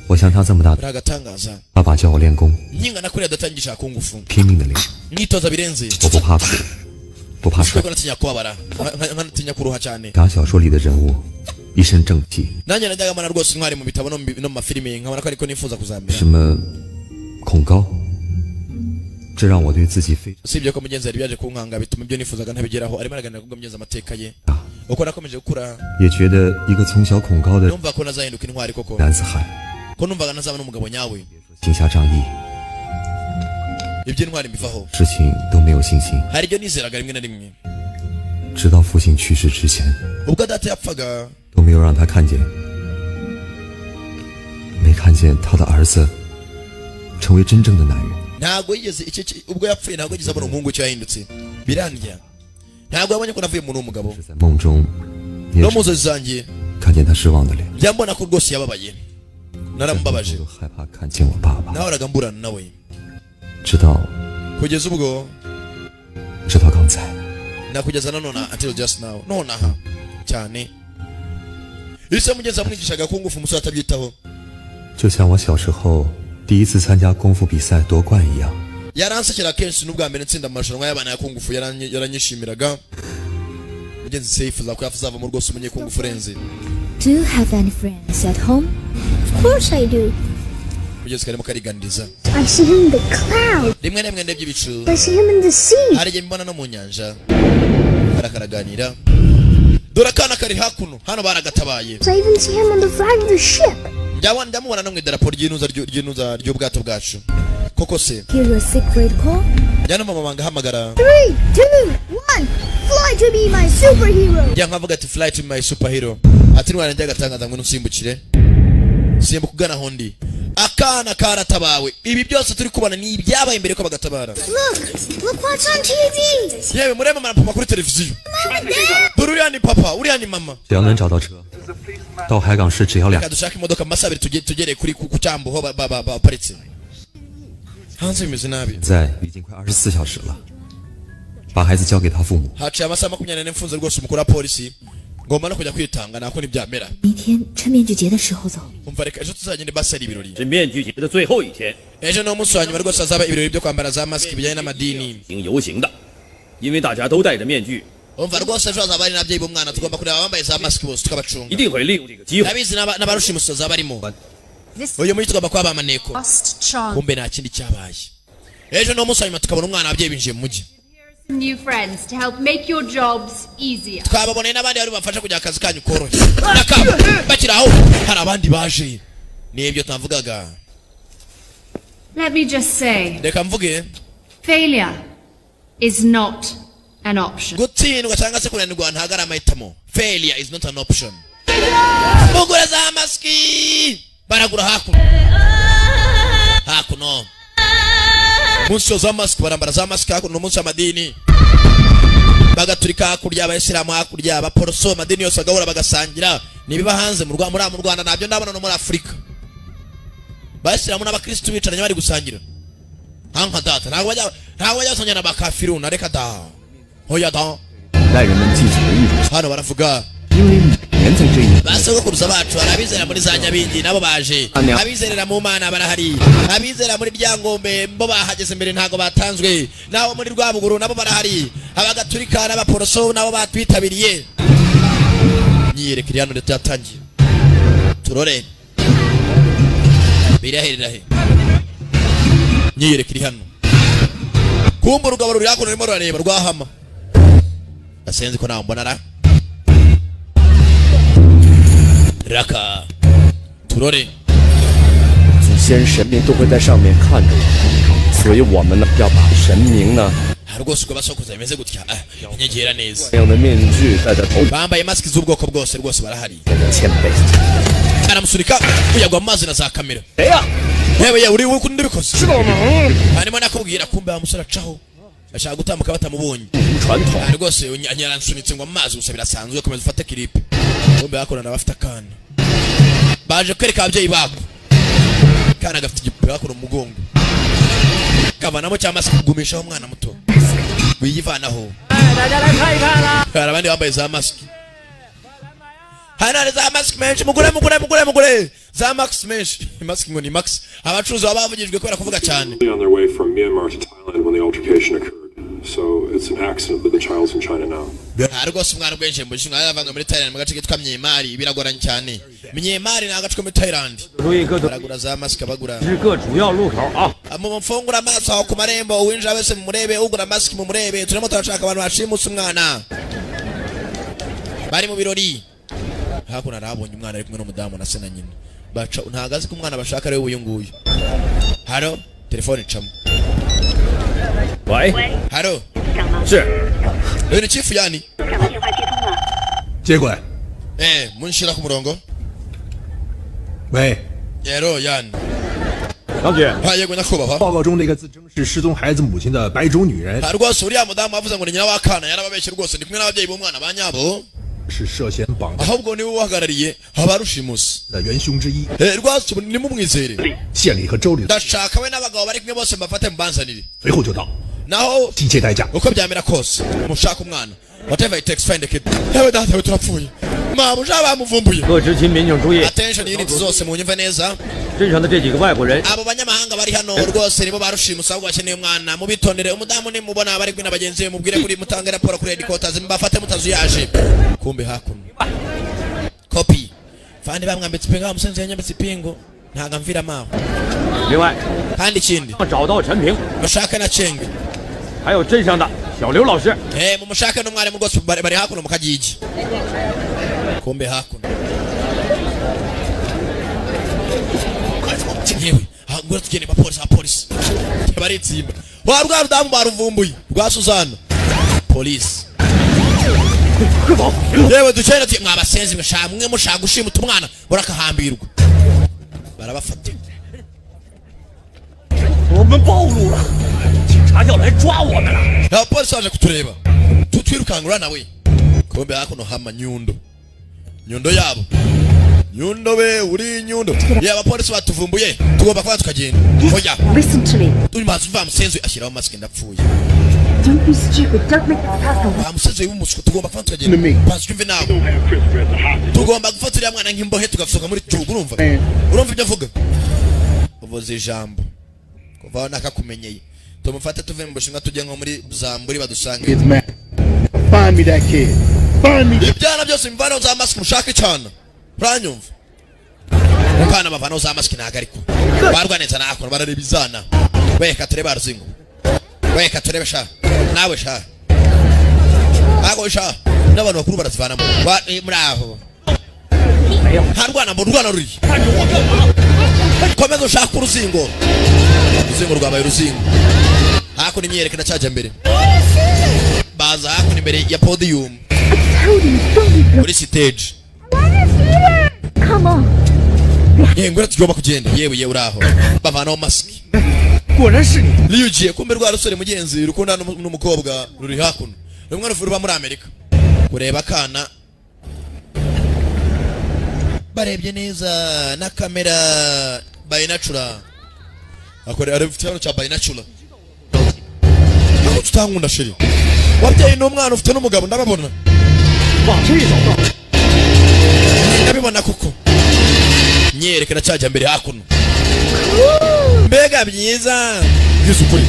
我像他这么大， Uri agatangaza. 爸爸教我练功， Nkingana kuriya adatangisha Kung Fu. 拼命的练， Mwitoza birenze. 我不怕苦，不怕摔 Kuko。 natinya kubabara, nkanatinya kuruha cyane. 打小说里的人物，一身正气， Nanjye najyaga mbona rwose intwari mu bitabo no mu mafilimi, nkabona ko ariko nifuza kuzamera. 什么恐高，这让我对自己非 Usibye ko mugenzi yari byaje kunkanga, bituma ibyo nifuzaga ntabigeraho. Arimo araganira kubwo mugenzi amateka ye, uko nakomeje gukura, 也觉得一个从小恐高的 numva ko nazahinduka intwari koko, 男子汉， ko numvaga nazaba n'umugabo nyawe. 行侠仗义， Iby'intwari mbivaho. 事情都没有信心。 Hari ibyo nizeraga rimwe na rimwe. 直到父亲去世之前， Ubwo data yapfaga, 都没有让他看见，没看见他的儿子成为真正的男人。 Ntabwo yigeze ubwo yapfuye, ntabwo yigeze abona umuhungu icyo yahindutse. Birandya, ntabwo yabonye ko navuye mu umugabo. 在梦中，也 No mu nzozi zanjye 看见他失望的脸， njya mbona ko rwose yababaye, naramubabaje. 都害怕看见我爸爸。 Nahoraga mburana nawe. 直到 Kugeza ubwo 直到刚才， Nakugeza nanone, until just now, nonaha cyane ise mugenzi amwigishaga kung fu, umusore atabyitaho. 就像我小时候第一次参加功夫比赛夺冠一样。 Yaransekera kenshi n'ubwa mbere nsinda mu marushanwa y'abana ya kung fu, yaranyishimiraga. Mugenzi se yifuza ko yazavamo rwose umunye kung fu urenze. Do you have any friends at home? Of course I do. Mugenzi karimo kariganiriza. I see him in the cloud. Rimwe na rimwe ndebye ibicu. I see him in the sea. Hari igihe mbona no mu nyanja. Arakaraganira, dore akana kari hakuno hano baragatabaye. I even see him on the flag of the ship. Njyabona, ndamubona no mu idarapo ry'inuza ry'ubwato bwacu koko se. Hear your secret call? Njya no mama ahamagara. Three, two, one. Fly to be my superhero. Njya nkavuga ati: "Fly to my superhero." Ati: "Ntwara njya agatangaza, ngo nsimbukire, simbuka ugana aho ndi." Akana karatabawe. Ibi byose turi kubona ni ibyabaye mbere ko bagatabara. Look, look what's on TV. Yewe, murebe mama kuri televiziyo. Dore uriya ni papa, uriya ni mama. 只要能找到车，到海港市只要两 Reka dushake imodoka mu masaha 2 tugereye kuri ku cyambu aho baparitse. Hanze bimeze nabi. 在已经快24小时了，把孩子交给他父母。 Haciye amasaha 24 mfunze rwose umukuru wa polisi. Ngomba no kujya kwitanga nako ntibyamera. 明天趁面具节的时候走。 Umva, reka ejo tuzagende basi ari ibirori. 是面具节的最后一天， Ejo ni umunsi wa nyuma rwose, hazaba ibirori byo kwambara za masike bijyanye n'amadini. 行游行的，因为大家都戴着面具， Umva rwose, ejo hazaba hari n'ababyeyi b'umwana. Tugomba kureba abambaye za masike bose 一 tukabacunga. 定会利用这个机会。 Ndabizi n'abarushimusi bazaba barimo. Uyu mujyi tugomba kuba bamaneko. Last chance. Kumbe nta kindi cyabaye. Ejo ni umunsi wa nyuma tukabona umwana, ababyeyi binjiye mu mujyi. New friends to help make your jobs easier. Twababoneye n'abandi bari bubafasha kugira akazi kanyu koroshye. Nakabo bakiri aho, hari abandi baje, nibyo tavugaga. Let me just say, Reka mvuge, failure is not an option. Gutsindwa cyangwa se kunanirwa ntabwo ari amahitamo. Failure is not an option. Mugure za masiki, baragura hakuno hakuno. Umunsi wa za masiki, barambara za masiki hakuno. Umunsi w'amadini, bagaturika hakurya, abayisilamu hakurya, abaporoso, amadini yose agahura bagasangira. Nibiba hanze mu Rwa- muri mu Rwanda ntabyo ndabona, no muri Afurika abayisilamu n'abakirisitu bicaranye bari gusangira nka data. Ntabwo bajya basangira na bakafiruna, reka da, hoya da. 代人们记起了一种， Hano baravuga 因为每年在这一 ba sogokuruza bacu. Hari abizera muri za nyabingi, nabo baje. Abizerera mu Mana barahari, abizera muri Ryangombe bo bahageze mbere, ntabwo batanzwe. Nabo muri Rwabuguru nabo barahari. Abagaturika n'abaporoso nabo batwitabiriye. Myiyereko iri hano ndetse yatangiye. Turore biraherera he. Myiyereko iri hano. Kumva urugabo ruri hakuno rurimo rurareba rwahama. Asenzi ko nawe mbona ra raka turore. 祖先神明都会在上面看着我，所以我们呢要把神明呢 Aha rwose ubwo basokoza bimeze gutya, ah, inyegera neza. 这样的面具戴在头 Bambaye masiki z'ubwoko bwose rwose barahari. 顶的谦卑。 Aramusunika uyagwa mu mazi na za kamera. 谁呀？ Yewe yewe, uri uri ndabikoze harimo nakubwira. Kumbe wa musore acaho ashaka gutambuka batamubonye. 传统 Ah, rwose yaransunitse ngo amazi gusa birasanzwe, komeza ufate kiripe. Kumbe hakurana bafite akana baje kwereka ababyeyi bako. Kana gafite igipupe hakuno mu mugongo, kavanamo cya masike kugumishaho umwana muto wiyivanaho. 大家来看一看啦！ Hari abandi bambaye za masiki hano, hari za masiki menshi. Mugure, mugure, mugure, mugure za max menshi. Masiki ngo ni max. Abacuruzi baba bavugijwe kubera kuvuga cyane. On their way from Myanmar to Thailand when the altercation occurred. So it's an accident that the child's in China now. Aha rwose umwana ubwenje mu Bushinwa yaravanywe muri Thailand mu gace kitwa Myanmar. Biragoranye cyane. Myanmar ni agace ko muri Thailand. Baragura za masike, bagura. 是各主要路口啊。 Mu mufungura amaso aho ku marembo, uwinjira wese mumurebe, ugura masiki mumurebe. Turimo turashaka abantu bashimuse umwana bari mu birori. Hakuno arabonye umwana ari kumwe n'umudamu na se na nyina. Baca ntabwo azi ko umwana bashaka ari we uyu nguyu. Haro telefone icamo. 喂， Haro. 是， Uyu ni chief yani. 接过来。 Eh, munshira ku murongo. 喂， Yero yani. 张局， Ha, yego nyakubahwa. 报告中那个自称是失踪孩子母亲的白种女人 Ha, rwose uriya mudamu wavuze ngo ni nyina w'akana yarababeshye. Rwose ndi kumwe n'ababyeyi b'umwana ba nyabo. 是涉嫌绑架 Ahubwo niwe uhagarariye abarushimusi 的元凶之一。 Eh, rwose nimumwizere. 县里和州里 Ndashaka we n'abagabo bari kumwe bose mbafate mubanzanire. 随后就到。Naho 金钱代价。 uko byamera kose, mushaka umwana. Whatever it takes, find the kid. Yewe data we, turapfuye, mabuja bamuvumbuye. 各执勤民警注意， Attention unit zose, munyumve neza. 镇上的这几个外国人 Abo banyamahanga bari hano rwose nibo barushimusa, ahubwo bakeneye umwana. Mubitondere. Umudamu nimubona bari kumwe na bagenzi be, mubwire kuri mutange raporo kuri headquarters, mbafate mutazuyaje. Kumbe hakuno copy fandi bamwambitse ipingu. Wa musenzi yanyambitse ipingu, ntago amviramo aho. 另外， Kandi ikindi, 找到陈平， mushake na Chenge. 还有镇上的小刘老师。 Eh, mumushake n'umwarimu rwose, bari hakuno mu kagigi. Kumbe hakuno, yewe, aha, ngwino tugende. Abapolisi, abapolisi baritsimba. Wa rwa rudamu baruvumbuye rwa Suzana. Polisi, yewe, ducene tuye. Mwabasenzi mwe, mwe mushaka gushimuta umwana, murakahambirwa. Barabafata. 我们暴露了，警察要来抓我们了。 Abapolisi baje kutureba, tutwirukangura nawe. Kumbe hakuno hama nyundo, nyundo yabo, nyundo be uri nyundo ye. Abapolisi batuvumbuye, tugomba kuba tukagenda. Oya. Listen to me. Turi mazi uva musenzi ashyiraho mask. Ndapfuye. Don't be stupid. Don't make this personal. Wa musenzi w'umuswa, tugomba kuba tukagenda. Banza unyumve nawe, tugomba gufata uriya mwana nk'imbohe, tugasohoka muri gihugu. Urumva, urumva ibyo avuga? Uvuze ijambo kuva aho nakakumenyeye. Tumufate tuve mu Bushinwa, tujye nko muri Zamburi badusange. Kids, man. Find me that kid. Find me. Ibyana byose mvanaho za mask, mushake cyane. Uranyumva? Mukana bavanaho za mask, ntago ariko barwaneza nakono barareba izana. Weka turebe aruzingo, weka turebe sha, nawe sha, ako sha, n'abantu bakuru barazivanamo. Muri aho nta rwana, mbona urwana ruri. Komeza ushake uruzingo. Uruzingo rwabaye uruzingo. Hakuno imyiyerekano cyajya mbere, baza hakuno imbere ya podium muri stage. Come on. Yewe, ngwino, tugomba kugenda. Yewe, yewe, uraho. Bavanaho mask. 果然是你！ Liyugiye. Kumbe rwa rusore mugenzi rukunda n'umukobwa ruri hakuno, rumwe ruva muri Amerika kureba akana. Barebye neza na kamera binocular, akore areba ikibazo cya binocular. Ntabwo tutankunda chérie, wabyaye n'umwana, ufite n'umugabo, ndababona. 往这走。 Ndabibona kuko nyerekana cyajya mbere hakuno. Mbega byiza! Bwiza ukuri,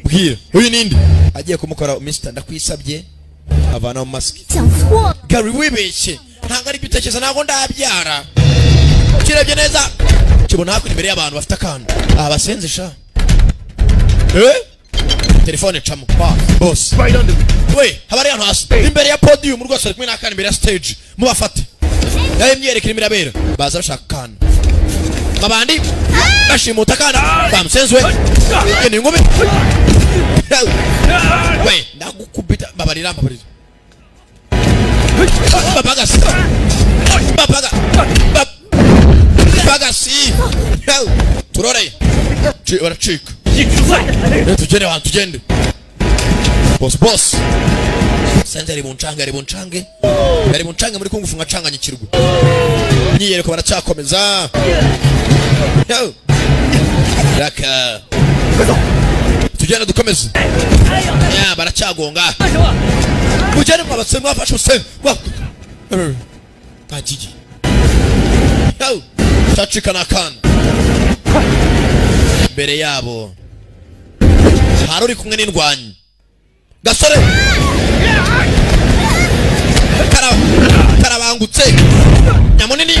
bwira uyu ninde agiye kumukora. Mister, ndakwisabye, avanaho mask. 讲错了， Gary, wibeshye, ntabwo ari ibyo utekereza, ntabwo ndabyara. Kirebye neza kibona hakuno imbere y'abantu bafite akantu. Aha basenze sha. Eh, telefone icamo. Boss we, haba ari hano hasi imbere ya podium rwose, ari kumwe n'akana imbere ya stage. Mubafate. Yawe imyereko irimo irabera, baza bashaka akana. Babandi bashimuta akana bamusenze we. Ni inkumi we, ndagukubita. Babarira, mbabarira. Babagasi, babaga, bagasi turore. Baracika. Tugende ahantu, tugende. Boss, boss senze ari buncange, ari buncange, ari buncange muri kung fu nkacanganyikirwa. Myiyereko baracyakomeza. Yo. Raka tugende, dukomeze. Ya baracyagonga. Mugende mwabatse, mwafashe ubuse ntagiye. Yo. Cacika n'akana imbere yabo, hari uri kumwe n'indwanyi. Gasore karabangutse nyamunini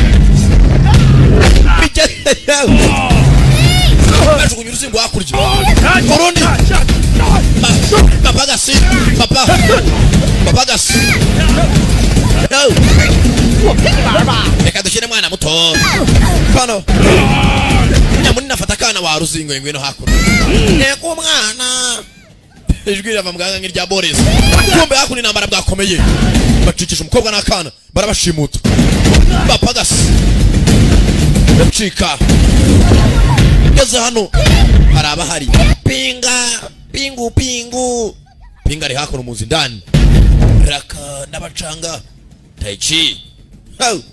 bijya bajugunya uruzingo hakurya urundi. Papa gasi, papa, papa gasi. Yo. Reka dushyire mwana muto kano. Nyamunini afata akana wa ruzingo. Ngwino hakuno, nteko umwana. Ijwi rirava mu gahanga nk'irya Boris. Kumbe hakuno intambara bwakomeye, bacikisha umukobwa n'akana, barabashimuta. Bapagasi bacika. Ngeze hano hari abahari. Pinga pingu pingu pinga ari hakuno muzi ndani. Raka ndabacanga taichi. Hau.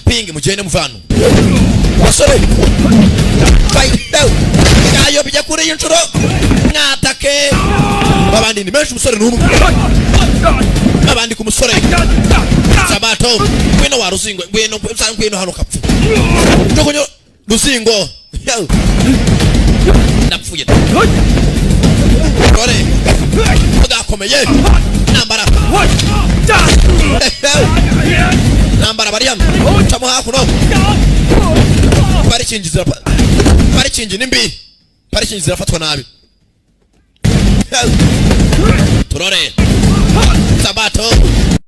Pingi, mugende muvano basore. Bayyo bijya kuri iyi nshuro. Abandi ni benshi, umusore ni umwe. Abandi ku musore Sabato. Ngwino wa ruzingo, ngwino, ngwino hano kapfe. Jugunyo ruzingo. Ndapfuye. Dore bwakomeye nambara nambara bariya camo hakuno. Parikingi zirapa, parikingi ni mbi, parikingi zirafatwa nabi. Turore Sabato.